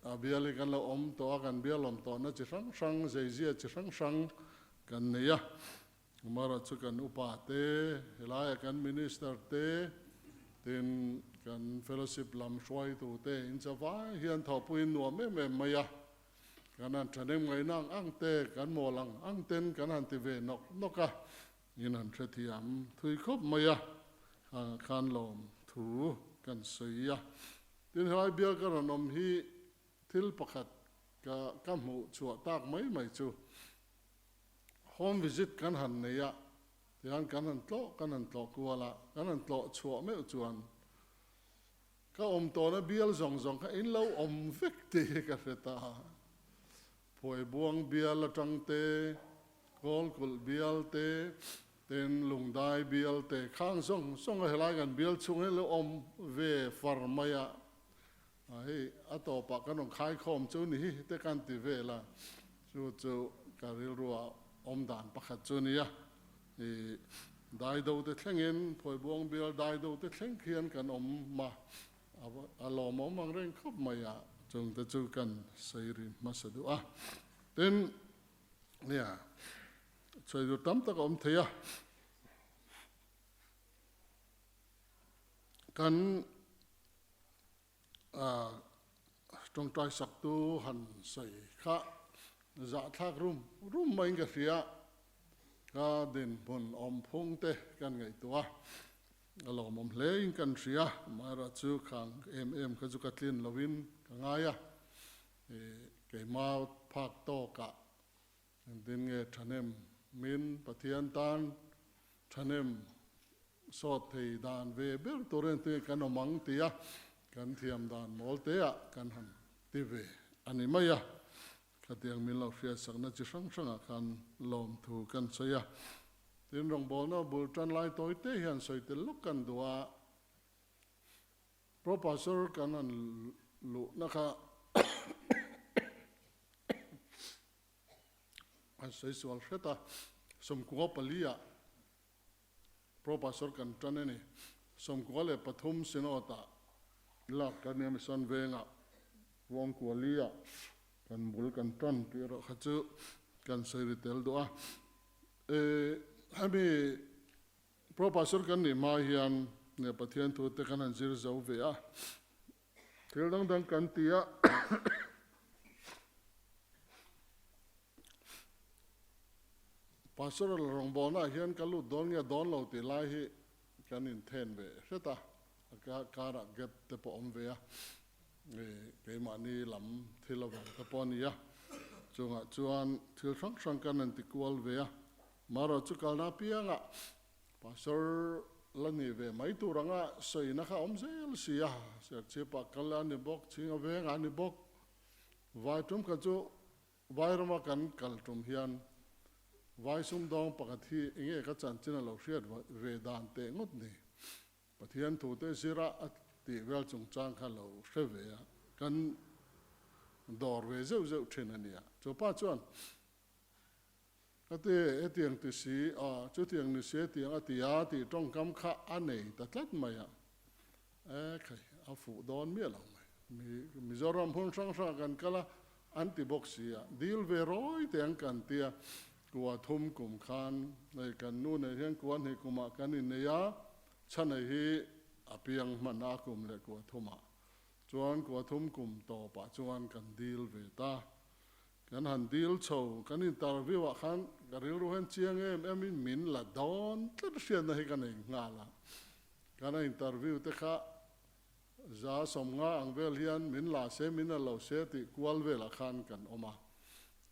A bial hi kan lo awm tawh a, kan bial awm tawhna chi hrang hrang, zeizia chi hrang hrang kan nei a. Amaherawh chu kan upa te, helaiah kan minister te, tin kan fellowship lam hruaitu te in chavai hian thawhpuiin nuam em em mai a. Kan han thahnem ngaihna ang ang te, kan mawl ang ang ten kan han ti ve nawk nawk a, in han hrethiam thui khawp mai a, khan lawm thu kan sawi a. Tin, helai bial ka rawn awm hi thil pakhat ka ka hmuh chhuah tak mai mai chu home visit kan han nei a, tihian kan han tlawh kan han tlawh kual a, kan han tlawh chhuah meuh chuan Ka awm tawhna bial zawng zawng kha in lo awm vek tih hi ka hre ta. Phuaibuang bial atang te, Kawlkulh bial te, tin Lungdai bial te khang zawng zawng a helai kan bial chhung hi lo awm ve far mai a. Hei a tawpah kan rawn khaikhawm chu ni hi te kan ti vel a, chu chu ka rilrua awm dan pakhat chu nia. I daido te thlengin, Phuaibuang bial daido te thleng khian kan awm a, a lawmawm ang reng khawp mai a, chung te chu kan sawi ri hmasa duh a. Tin, nia, sawi tur tam tak a awm thei a. Kan tawngtai saktu han sawi kha zahthlak rum rum maiin ka hria. Ka dinhmun awm phung te kan ngaihtuah a, a lawmawm hlein kan hria. Amaherawh chu khang em em kha chu ka tlin loin ka ngai a, keimah phak tawkah Engtin nge thahnem min Pathian tan thahnem sawt thei dan ve ber tur engtin nge kan awm ang tia kan thiam dan mawl teah kan han ti ve a ni mai a. Khatiang min lo hriatsakna chi hrang hrangah khan lawmthu kan sawi a. Tin, rawngbawlna bul tan lai tawi te hian sawi tel lawk kan duh a. Pro Pastor kan han luhna kha An sawi sual hret a, 94 ah Pro Pastor kan tan a ni. 93 Synod ah lak kan nia Mission Vengah Vawngkuali ah kan bul kan tan tih erawh kha chu kan sawi ri tel duh a. Hemi Pro Pastor kan nih hma hian Pathian thu te kan han zir zo ve a. Thil dang dang kan ti a, Pastoral rawngbawlnaah hian ka lut dawn nge dawn lo tih lai hi kan inthen ve hret a, a karah gap te pawh a awm ve a, keimahni lam thil avang te pawh a ni a, chungah chuan thil hrang hrang kan han ti kual ve a, marawh chu kalna apiangah Pastor la ni ve mai tur anga sawina kha awm zel si a, Serchhip ah kal a ni bawk, Chhinga veng ah a ni bawk. Vai tum kha chu Vai rama kan kal tum hian Vai sumdawng pakhat hi enge ka chanchin a lo hriat ve dan teh ngawt ni. Pathian thu te zira a tih vel chungchang kha lo hre ve a, kan dawr ve zeuh zeuh thin a nia. Chupa chuan Ka ti, hetiang ti si a, chutiang ni si hetiang a ti a tih tawngkam kha a nei ta tlat mai a, e khai, a fuh dawn miah lo mai. Mi, Mizoram hmun hrang hrangah kan kal a, an ti bawk si a, dil ve rawi te ang kan ti a, kua thum kum khan, hei kan nu nen hian kua hnih kumah kan innei a, Chhana hi a piang hman a kum leh kua thumah chuan kua thum kum tawpah chuan kan dil ve ta. Kan han dil chho, kan interview ah khan ka rilru hian chiang em em in min la dawn tlat hriatna hi ka nei nghal a. Kan a interview te kha za 50 ang vel hian min la se min la lo se tih kual velah khan kan awm a.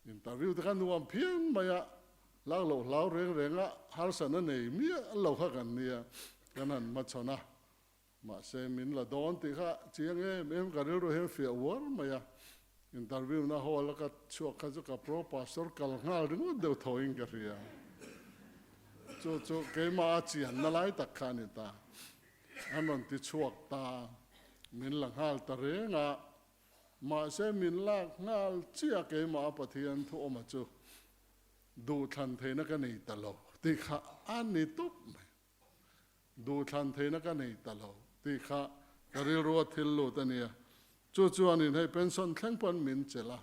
Interview te kha nuam phian mai a, lak loh hlau reng reng a harsatna nei miah lo kha kan nia, kan han hmachhawn a. Mahse min la dawn tih kha chiang em em ka rilru hian fiah uar mai a, interview na hall a ka chhuak kha chu ka pro pastor kal nghal ringawt deuh tho in ka hria. Chu chu keimah a chian na lai tak kha a ni ta. An rawn ti chhuak ta, min la nghal ta reng a, mahse min lak nghal chiah keimah a Pathian thu awma chu duhthlan theihna ka nei ta lo tih kha a ni tawp mai. Duhthlan theihna ka nei ta lo tih kha ka rilru a thil lut a nia. Chu chuanin hei pension thleng pawn min chelh a.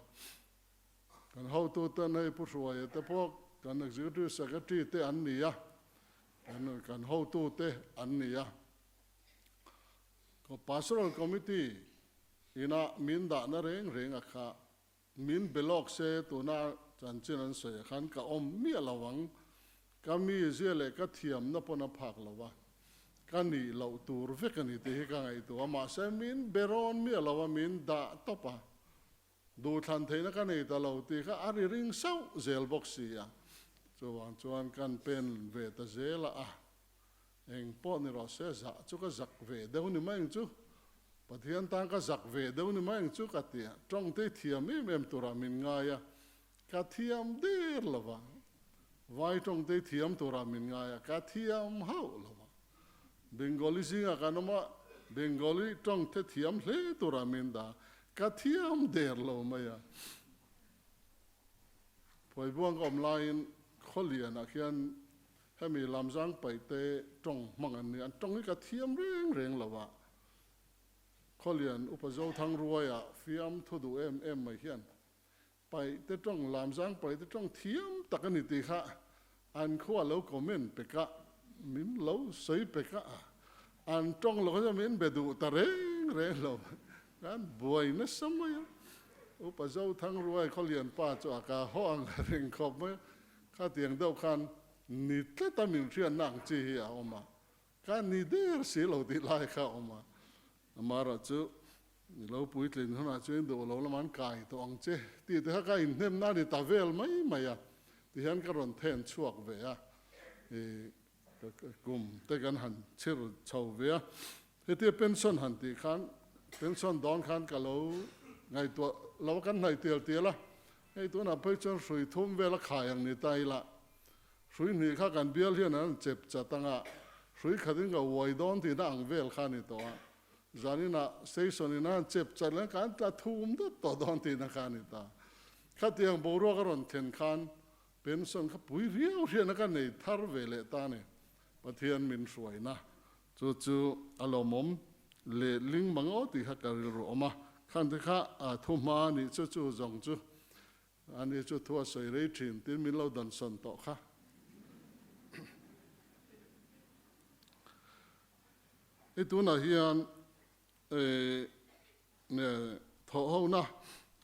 Kan hotuten hei Pu Hruaia te pawh kan Executive Secretary te an ni a, kan hotute an ni a. Pastoral Committee ina min dahna reng reng a kha Min be lawk se, tuna chanchin an sawi ah khan ka awm miah lo ang. Ka mizia leh ka thiamna pawn a phak lo a, ka nih loh tur vek a ni tih hi ka ngaihtuah a, mahse min be rawn miah lo a, min dah tawp a, duhthlan theihna ka nei ta lo tih kha a ri ring sauh zel bawk si a, chuvang chuan kan pen ve ta zel a, Eng pawh ni rawh se, zah chu ka zak ve deuh ni mai ang chu. Pathian tan ka zak ve deuh ni mai ang chu ka ti a, tawngte thiam em em turah min ngai a, ka thiam der lo va. Vai tawngte thiam turah min ngai a, ka thiam hauh lo va. Bengali zingah kan awm a, Bengali tawngte thiam hle turah min dah a, ka thiam der lo mai a. Phuaibuang ka awm laiin Khawlianah khian Hemi lamzang paihte tawng hmang an ni. An tawng hi ka thiam reng reng lo a. Khawlian Upa Zothang Ruaia fiam thu duh em em mai hian paihte tawng, lamzang paihte tawng thiam tak a ni tih kha an khua lo comment pek a, min lo sawi pek a. An tawng lo kha chuan min be duh ta reng reng lo. Kan buai nasa mai a. Upa Zothang Ruai Khawlian pa chu a ka haw ang reng khawp mai a. Khatiang deuh khan ni tlat a min hriatna ang chi hi a awm a, ka ni der si lo tih lai kha a awm a. Amara chu ni lo puitlin hunah chuan duh lo lamah an kai tawh ang che tih te kha ka inhnemna a ni ta vel mai mai a, tihian ka rawn then chhuak ve a, i kum te kan han chhir chho ve a. Hetia pension han tih khan, pension dawn khan ka lo ngaihtuah lo a, kan hnaih tial tial a, hei tunah phei chuan hrui thum vel a khai ang ni ta ila, hrui hnih kha kan bial hian an chep chat ang a, hrui khatin ka uai dawn tihna ang vel kha a ni tawh a, zaninah station in an chep chat leh kan tla thum dawt tawh dawn tihna kha a ni ta. Khatiang boruak a rawn thlen khan pension kha pui riau riahna ka nei thar ve leh ta a ni, Pathian min hruaina. Chu chu a lawmawm leh ling mang aw tih kha ka rilru awm a, khan te kha a thu hma a nih chu chu zawng chu a ni chu thu a sawi rei thin tin min lo dan sawn tawh kha. I tunah hian thawh hona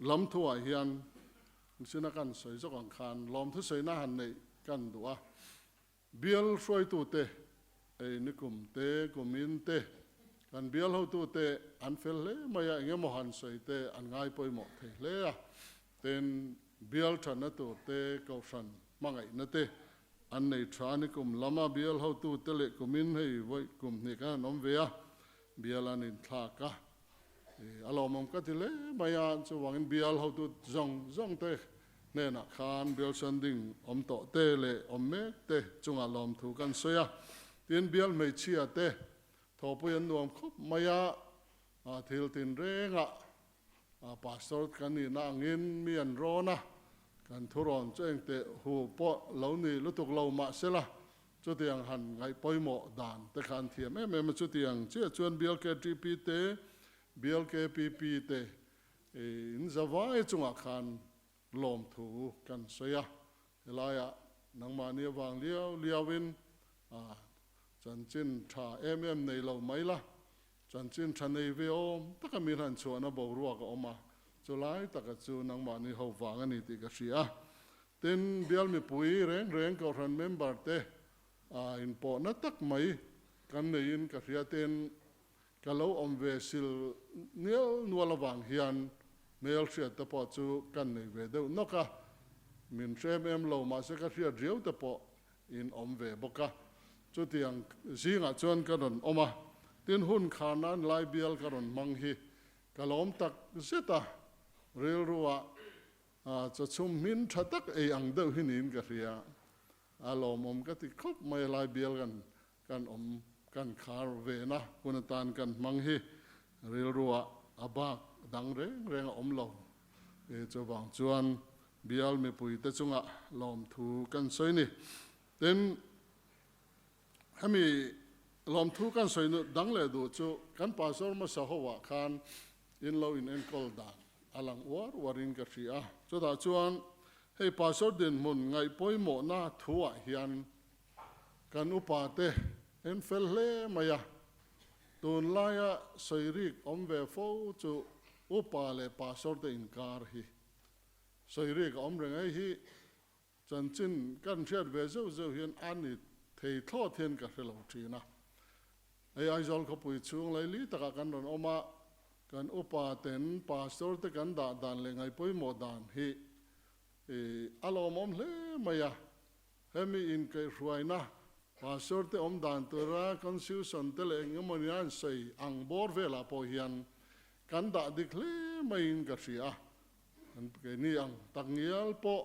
lam thuah hian sina kan sawi zawk ang khan lawmthu sawina han neih kan duh a. Bial hruaitute, ei nikum te, kumin te, kan bial hotute an fel hle mai a, eng emaw han sawi te an ngai pawimawh thei hle a. Tin, bial thatna tur te, kohhran hmangaihna te an nei tha a, nikum lama bial hotute leh kumin hei vawi kum hnih khan an awm ve a, bial an inthlak a, a lawmawm ka ti hle mai a, chuvangin bial hotu zawng zawng te Hnenah khan bial sanding awm tawh te leh awm mek te chungah lawmthu kan sawi a, tin bial hmeichhia te thawhpui an nuam khawp mai a, thil tinrengah pastor kan nihna angin mi an rawn a, kan thurawn chu engteh hu pawh lo ni lutuk lo mahsela chutiang han ngaih pawimawh dan te kha an thiam em em a, chutiang chiah chuan bial KTP te, bial KPP te In zavai chungah khan lawmthu kan sawi a, helaiah nangmahni avang liau liauin Chanchin tha em em nei lo mai la, chanchin tha nei ve awm taka min han chhuahna boruak a awm a, chulai taka chu nangmahni ho vang a ni tih ka hria. Tin, bial mipui reng reng Kohhran member te a inpawhna tak mai kan neiin ka hria. Tin, ka lo awm ve sil nial nual avang hian hmel hriat te pawh chu kan nei ve deuh nawk a, min hre em em lo mahse ka hriat riau te pawh in awm ve bawk a. Chutiang zingah chuan ka rawn awm a, tin hun khar nan lai bial ka rawn hmang hi ka lawm tak zet a, rilruah chawchhum hmin tha tak ei ang deuh hi niin ka hria. A lawmawm ka ti khawp mai a, lai bial kan kan awm kan khar ve na hun atan kan hmang hi rilruah a bak dang reng reng a awm lo. Chuvang chuan bial mipuite chungah lawmthu kan sawi ni. Tin, hemi lawmthu kan sawi dang leh duh chu kan pastor hmasa hoah khan in lo in enkawl dan a lang uar uarin ka hria. Chutah chuan hei pastor dinhmun ngaih pawimawhna thuah hian Kan upa te en fel hle mai a, tunlaia sawirik awm ve fo chu upa leh pastor te inkar hi. Sawirik a awm reng ai hi chanchin kan hriat ve zeuh zeuh hian a ni thei thlawt hian ka hre lo thin a. Hei Aizawl khawpui chhung laili takah kan rawn awm a, kan upa ten pastor te kan dah dan leh ngaihpawimawh dan hi a lawmawm hle mai a. Hemi inkaihhruaina Pastor te awm dan tura constitution te leh eng emawni an sawi ang bawr velah pawh hian kan dah dik hle maiin ka hria. Kan keini ang tak ngial pawh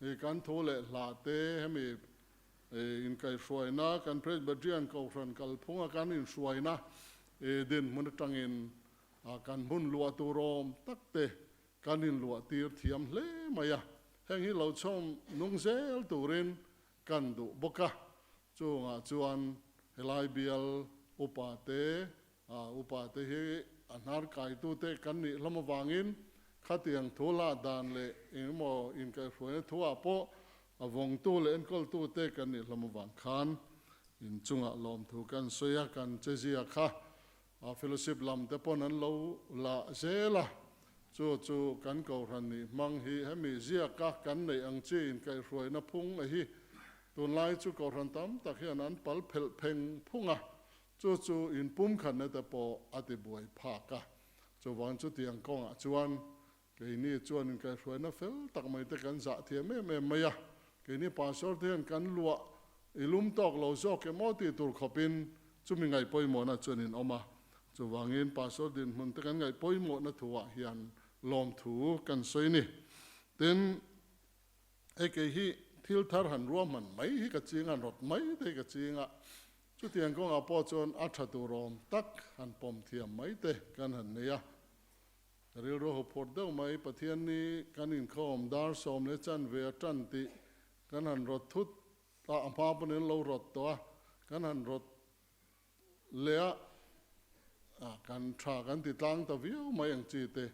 hi kan thu leh hla te hemi inkaihhruaina kan Presbyterian Kohhran kalphunga kan inhruaina dinhmun atangin kan hmun luah tur awm tak te Kan inluah tir thiam hle mai a, heng hi lo chhawm nung zel turin kan duh bawk a. Chungah chuan helai bial upa te, upa te hi a hnar kaitute kan nih hlawm avangin khatiang thu lah dan leh engemaw inkaihhruaina thuah pawh a vawngtu leh enkawltute kan nih hlawm avang khan inchungah lawmthu kan sawi a, kan chezia kha A fellowship lam te pawn an lo la zel a, chu chu kan kohhran nih hmang hi hemi ziaka kan neih ang chi inkaihhruaina phung a hi tunlai chu kohhran tam tak hian an pal phelh pheng phung a, chu chu inpumkhatna te pawh a ti buai phak a, chuvang chutiang kawngah chuan Keini chuan inkaihhruaina fel tak mai te kan zah thiam em em mai a, keini pastor te hian kan luah i lum tawk lo zawk em aw tih tur khawpin chumi ngaihpawimawhna chuan in awm a, chuvangin pastor dinhmun te kan ngaihpawimawhna thuah hian lawmthu kan sawi ni. Tin, hei kei hi thil thar han ruahman mai hi ka ching a, han rawt mai te hi ka ching a, chutiang kawngah pawh chuan a tha tur awm tak han pawm thiam mai te kan han nei a. Rilru ho phawt deuh mai, Pathian ni kan inkhawm dar sawm leh chan ve a tan tih kan han rawt thut a, a hma pawn in lo rawt tawh a, kan han rawt leh a, kan tha kan ti tlang ta viau mai ang chi te.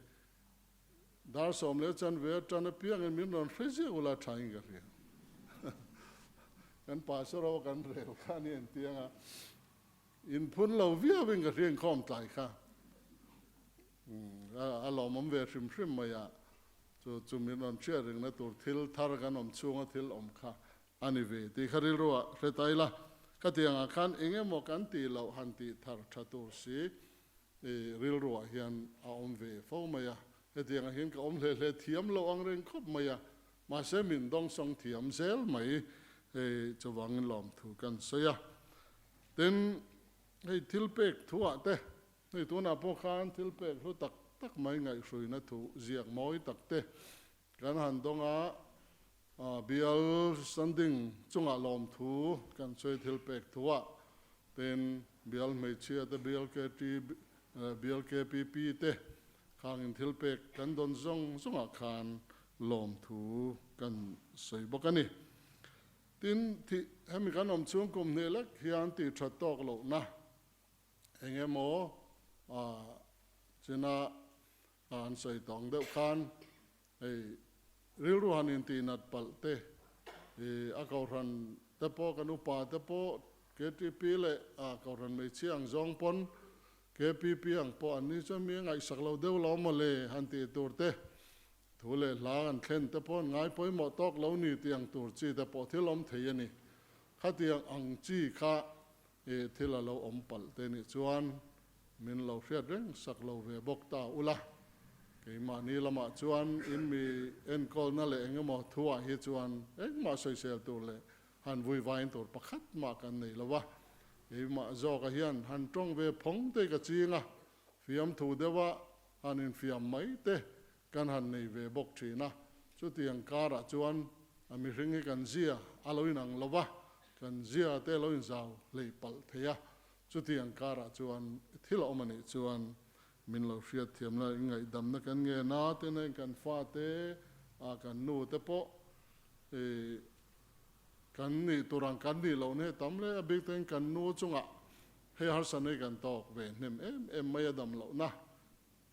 Dar sawm leh chan ve a tan apiangin min rawn hre ziah ula tha in ka hria. Kan pastor ho kan rel kha ni engtiang a. Inphun lo viau in ka hria inkhawm tlai kha a lawmawm ve hrim hrim mai a, chu chu min rawn hriat ringna tur thil thar kan awm chhunga thil awm kha a ni ve tih kha rilru ah hre ta ila, khatiang ah khan eng emaw kan tih loh han tih thar tha tur si i rilru ah hian a awm ve fo mai a, hetiang ah hian ka awm hle hle thiam loh ang reng khawp mai a, mahse min dawngsawng thiam zel mai hei chuvangin lawmthu kan sawi a. Tin, hei thil pek thuah te, hei tunah pawh khan thil pek hlu tak tak mai ngaihhruina thu ziak mawi tak te kan han dawng a, bial standing chungah lawmthu kan sawi thil pek thuah, tin bial hmeichhia te, bial KT, bial KPP te khangin thil pek kan dawn zawng zawngah khan lawmthu kan sawi bawk a ni. Tin, thih hemi kan awm chhung kum hnih lek hian tih that tawk lohna eng emaw china an sawi tawh ang deuh khan hei rilru han intih nat palh te, a kohhran te pawh kan upa te pawh. KTP leh a Kohhran Hmeichhia ang zawng pawn KPP ang pawh an ni chuan mi a ngaihsak lo deuh lo maw le han tih tur te, thu leh hla an thlen te pawh an ngai pawimawh tawk lo ni tih ang tur chi te pawh thil awm thei a ni. Khatiang ang chi kha i thil a lo awm palh te nih chuan min lo hriat reng sak lo ve bawk ta ula. Keimahni lamah chuan in mi enkawlna leh engemaw thuah hi chuan engmah sawisel tur leh han vui vain tur pakhat mah kan nei lo va. Keimah zawka hian han tawng ve phawng te ka ching a, fiamthu deuha han infiam mai te kan han nei ve bawk thin a. Chutiang karah chuan a mihring hi kan zia a lo inang lo va, kan zia te lo inzau hlei palh thei a. Chutiang karah chuan thil a awm a nih chuan min lo hriatthiamna leh ingaihdamna kan ngen a, tin heng kan fate a kan nu te pawh ih kan nih tur ang kan nih loh na hi tam hle a bik takin kan nu chungah hei harsatna hi kan tawk ve hnem em em mai a dam lohna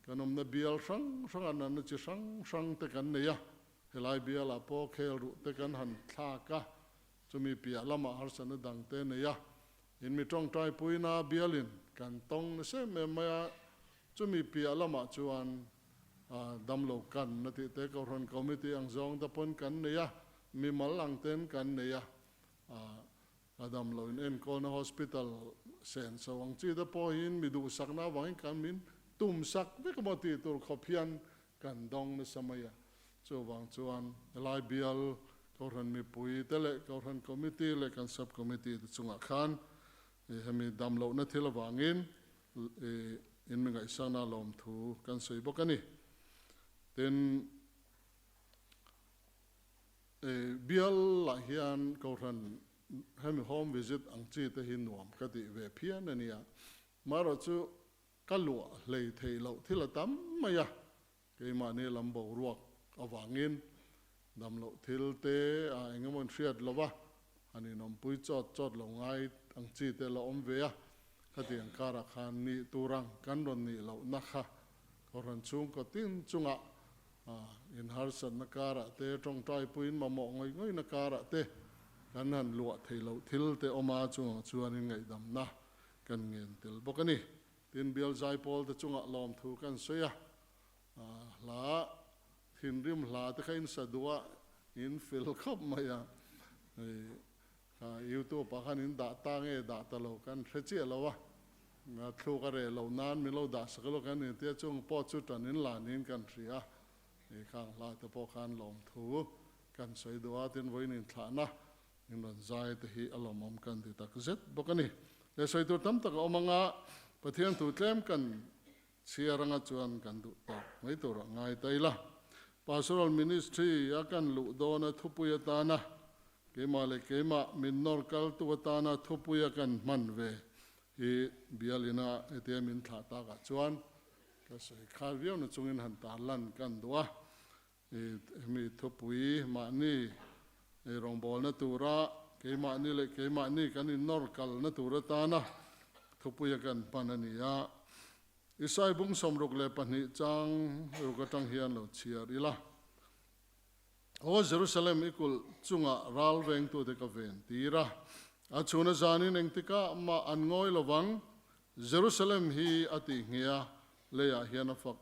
kan awmna bial hrang hrang a natna chi hrang hrang te kan nei a, helai bialah pawh khel ruh te kan han thlak a, chumi piah lamah harsatna dang te nei a. In mi tawngtai puina bialin kan tawng nasa em em mai a, chumi piah lamah chuan damlo kan na tih te Kohhran Committee ang zawng te pawn kan nei a, mimal ang ten kan nei a, a damlo in enkawlna hospital senso ang chi te pawh hiin mi duhsakna avangin kan min tumsak vek emaw tih tur khawp hian Kan dawng nasa mai a, chuvang chuan helai bial Kohhran mipui te leh Kohhran Committee leh kan Sub Committee te chungah khan hemi dam lohna thil avangin in mi ngaihsakna lawmthu kan sawi bawk a ni. Tin, bial lah hian Kohhran hemi home visit ang chi te hi nuam ka tih ve phian a nia, marawhchu Ka luah hlei theih loh thil a tam mai a, keimahni lam boruak avangin dam loh thil te a eng emaw in hriat lo va, han inawmpui chawt chawt lo ngai ang chi te la awm ve a, khatiang karah khan nih tur ang kan rawn nih lohna kha Kohhran chhungkaw tin chungah inharsatna karah te, tawngtaipuiin mamawh ngawih ngawihna karah te kan han luah theih loh thil te awm a, chungah chuan in ngaihdamna Kan ngen tel bawk a ni. Tin, bial zaipawl te chungah lawmthu kan sawi a, hla thinrim hla te kha in sa duh a, in fel khawp mai a. Kha YouTube ah khan in dah ta nge dah ta lo kan hre chiah lo a, thluk a reh loh nan min lo dah sak lawk a ni tia chung pawh chu tan in la niin kan hria a, khang hla te pawh khan lawmthu kan sawi duh a, tin vawiin inthlahna In rawn zai te hi a lawmawm kan ti tak zet bawk a ni. Leh sawi tur tam tak a awm anga Pathian thu tlem kan chhiar anga chuan kan duh tawk mai tur a ngai ta ila. Pastoral Ministry a kan luh dawna thupui atana keimah leh keimah min nawr kaltu atana thupui a kan hman ve hi bialina hetia min thlah takah chuan ka sawi khar viau na chungin han tarlan kan duh a. Hemi thupui mahni rawngbawlna tura keimahni leh keimahni kan innawr kalna tur atana thupuia kan hman a ni a. Isai bung 62 chang ruk atang hian lo chhiar ila. Aw Jerusalem i kulh chungah ral vengtute ka ven tir a, a chhuna zanin engtikah mah an ngawi lovang, Jerusalem hi a tih ngheh a, leiah hian a fak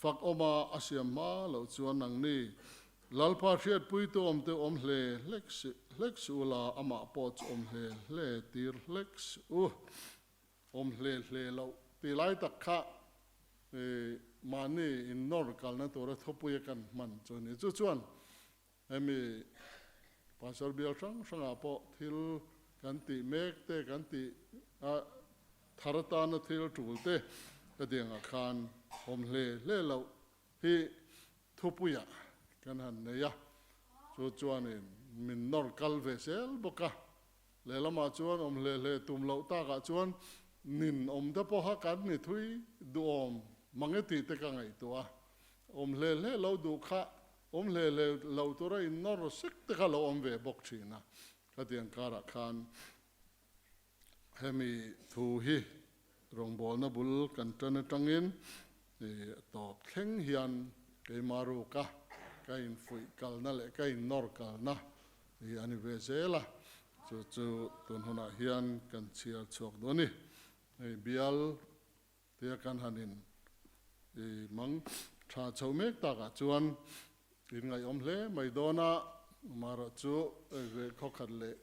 Fak awma a siam hma loh chuan nangni Lalpa hriatpuitu awmte awm hle hlek hlek suh ula, amah pawh chu awm hle hle tir hlek suh u. Awm hle hle loh tih lai tak kha mahni innawr kalna tura thupuia kan hman chu a ni. Chu chuan hemi Pastor bial hrang hrangah pawh thil kan tih mek te, kan tih a thar atana thil tul te ka dengah khan awm hle hle loh hi thupuiah kan han nei a, chu chuanin min nawr kal ve zel bawk a. Lehlamah chuan awm hle hle tum loh takah chuan nin awm te pawha kan ni thui duhawm mang e tih te ka ngaihtuah a, awm hle hle lo duh kha awm hle hle lo tura innawr sek te kha lo awm ve bawk thin a, khatiang karah khan hemi thu hi rawngbawlna bul kan tan atangin tawp thleng hian keimah ruka ka infuih kalna leh ka innawr kalna hi a ni ve zel a. Chu chu tun hunah hian kan chhiar chhuak dawn a ni. Hei bial tia kan han in i mang tha chho mek takah chuan in ngaihawm hle mai dawn a, amaherawh chu khaw khat leh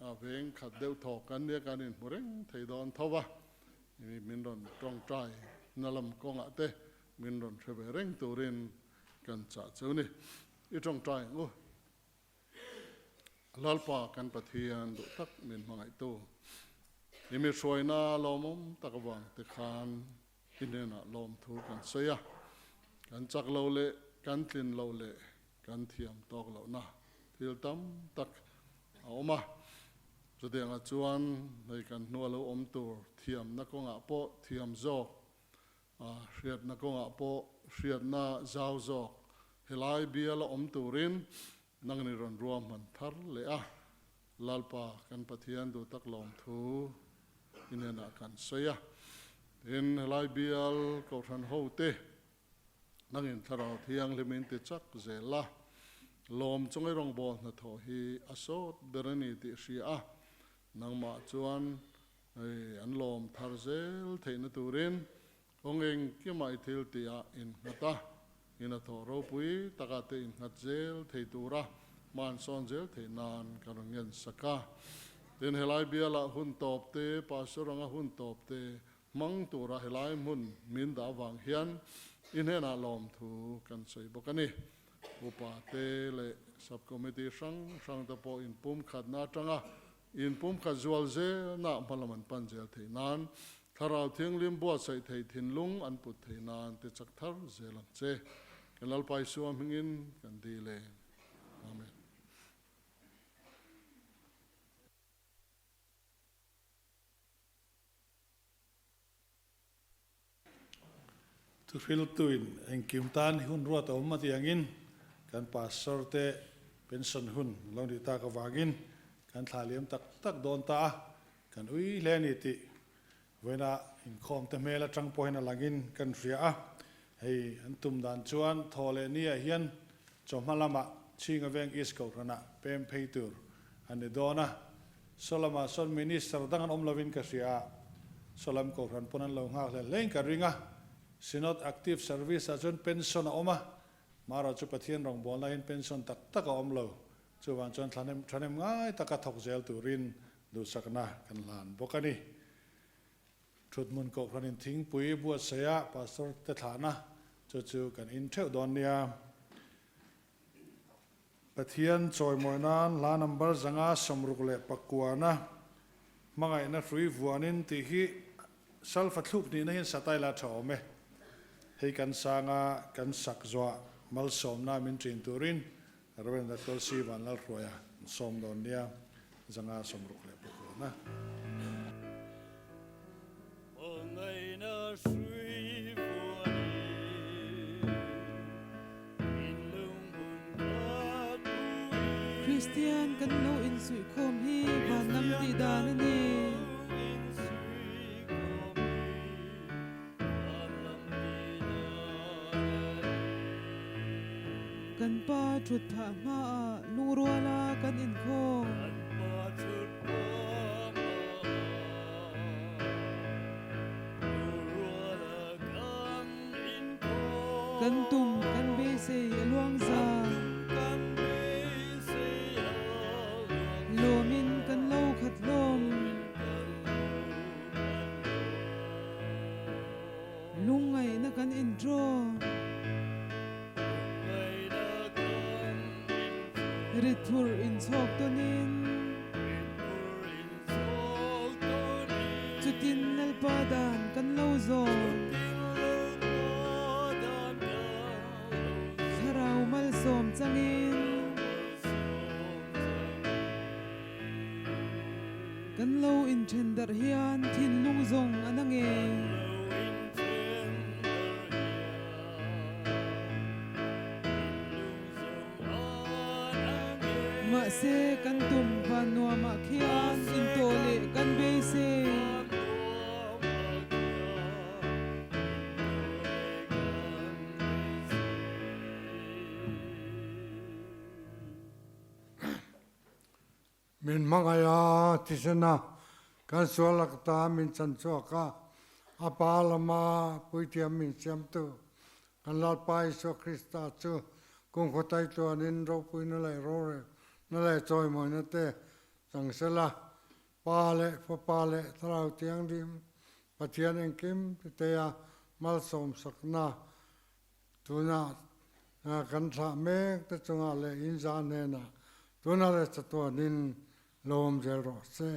a veng khat deuh thawk kan nia kan inhmu reng thei dawn tho va, min rawn tawngtai na lam kawngah te min rawn hre ve reng turin kan chah chu ni. I tawngtai ang u. Lalpa kan Pathian duh tak min hmangaihtu, i mi hruaina lawmawm tak avang te khan i hnenah lawmthu kan sawi a, kan chak lo leh kan tlin lo leh kan thiam tawk lohna thil tam tak a awm a. Chutiangah chuan hei kan hnua lo awm tur thiamna kawngah pawh thiam zawk, hriatna kawngah pawh hriatna zau zawk helai biala awm turin nangni rawn ruahman thar leh a. Lalpa kan Pathian duh tak lawmthu i hnenah kan sawi a. Tin, helai bial Kohhran hote Nangin Thlarau Thianghlimin ti chak zel la, lawm chunga i rawngbâwl hnathawh hi a sâwt ber a ni tih hria a, nangmah chuan hei an lawm thar zel theihna turin kawng engkimah i thil tihah innghat a, i hnathawh ropui takah te innghat zel thei tura hma an sawn zel theih nan ka rawn ngen sak a. Tin, helai bialah hun tawp te, Pastor anga hun tawp te Hmang tura helai hmun min dah avang hian i hnenah lawmthu kan sawi bawk a ni. Upa te leh Sub-Committee hrang hrang te pawh inpumkhatna atanga inpumkhat zual zelna hmalam an pan zel theih nan, Thlarau Thianghlim buatsaih thei thinlung an put theih nan te chak thar zel ang che. Kan Lalpa Isua hmingin kan dil e. Amen. Thuhriltuin engkim tan hun ruat a awm a tih angin kan pastor te pension hun lo nih tak avangin kan thla liam tak tak dawn ta a, kan ui hle a ni tih vawiina inkhawm te hmel atang pawhin a langin kan hria a. Hei an tum dan chuan thaw leh ni ah hian chawhma lamah Chhinga Veng East Kohhranah pem phei tur a ni dawn a. Saw lamah sawn Minister dang an awm lovin ka hria a, saw lam Kohhran pawn an lo nghak hle hlein ka ring a. Synod Active Service ah chuan pension a awm a, marawh chu Pathian rawngbawlna hian pension tak tak a awm lo. Chuvang chuan thlanem thahnem ngai taka thawk zel turin duhsakna kan hlan bawk a ni. Thuthmun Kohhranin thingpui buatsaih a Pastor te thlahna chu chu kan in theuh dawn nia. Pathian chawimawi nan hla number 564 hmangaihna hrui vuanin tih hi sulfa thluk nihna hian sataila tha awm e. Hei kan sanga kan sak zuah malsawmna min ṭin turin Rev. Doctor C. Vanlalhruaia an sawm dawn nia 564. Hmangaihna hrui vuanin thinlung hun khat puiin. Kristian kan lo insuihkhawm hi van lam tih dan a ni. Kan pa thut phah hmaah lungruala kan inkhawm. Kan tum kan beisei a luang zan. Lawmin kan lo khat hlawm. Lungngaihna kan inṭawn. Ritphur inchhawk tawnin. Chutin Lalpa dan kan lo zawn. Thlarau malsawm changin. Kan lo inthen darh hian thinlung zawng a na ngei. Mahse, kan tum van nuamah khian intawh leh kan beisei. Min hmangaih a, thisena kan sual lak ta min chan chhuak a, a Pa lama puithiam min siamtu kan Lalpa Isua Krista chu kumkhaw taitluanin ropuina leh rorelna leh chawimawina te chang sela, Pa leh Fapa leh Thlarau Thianghlim Pathian engkim titeia malsawmsakna Tunah kan thlah mek te chungah leh inzah hnenah tunah leh chatuanin lo awm zel rawh se.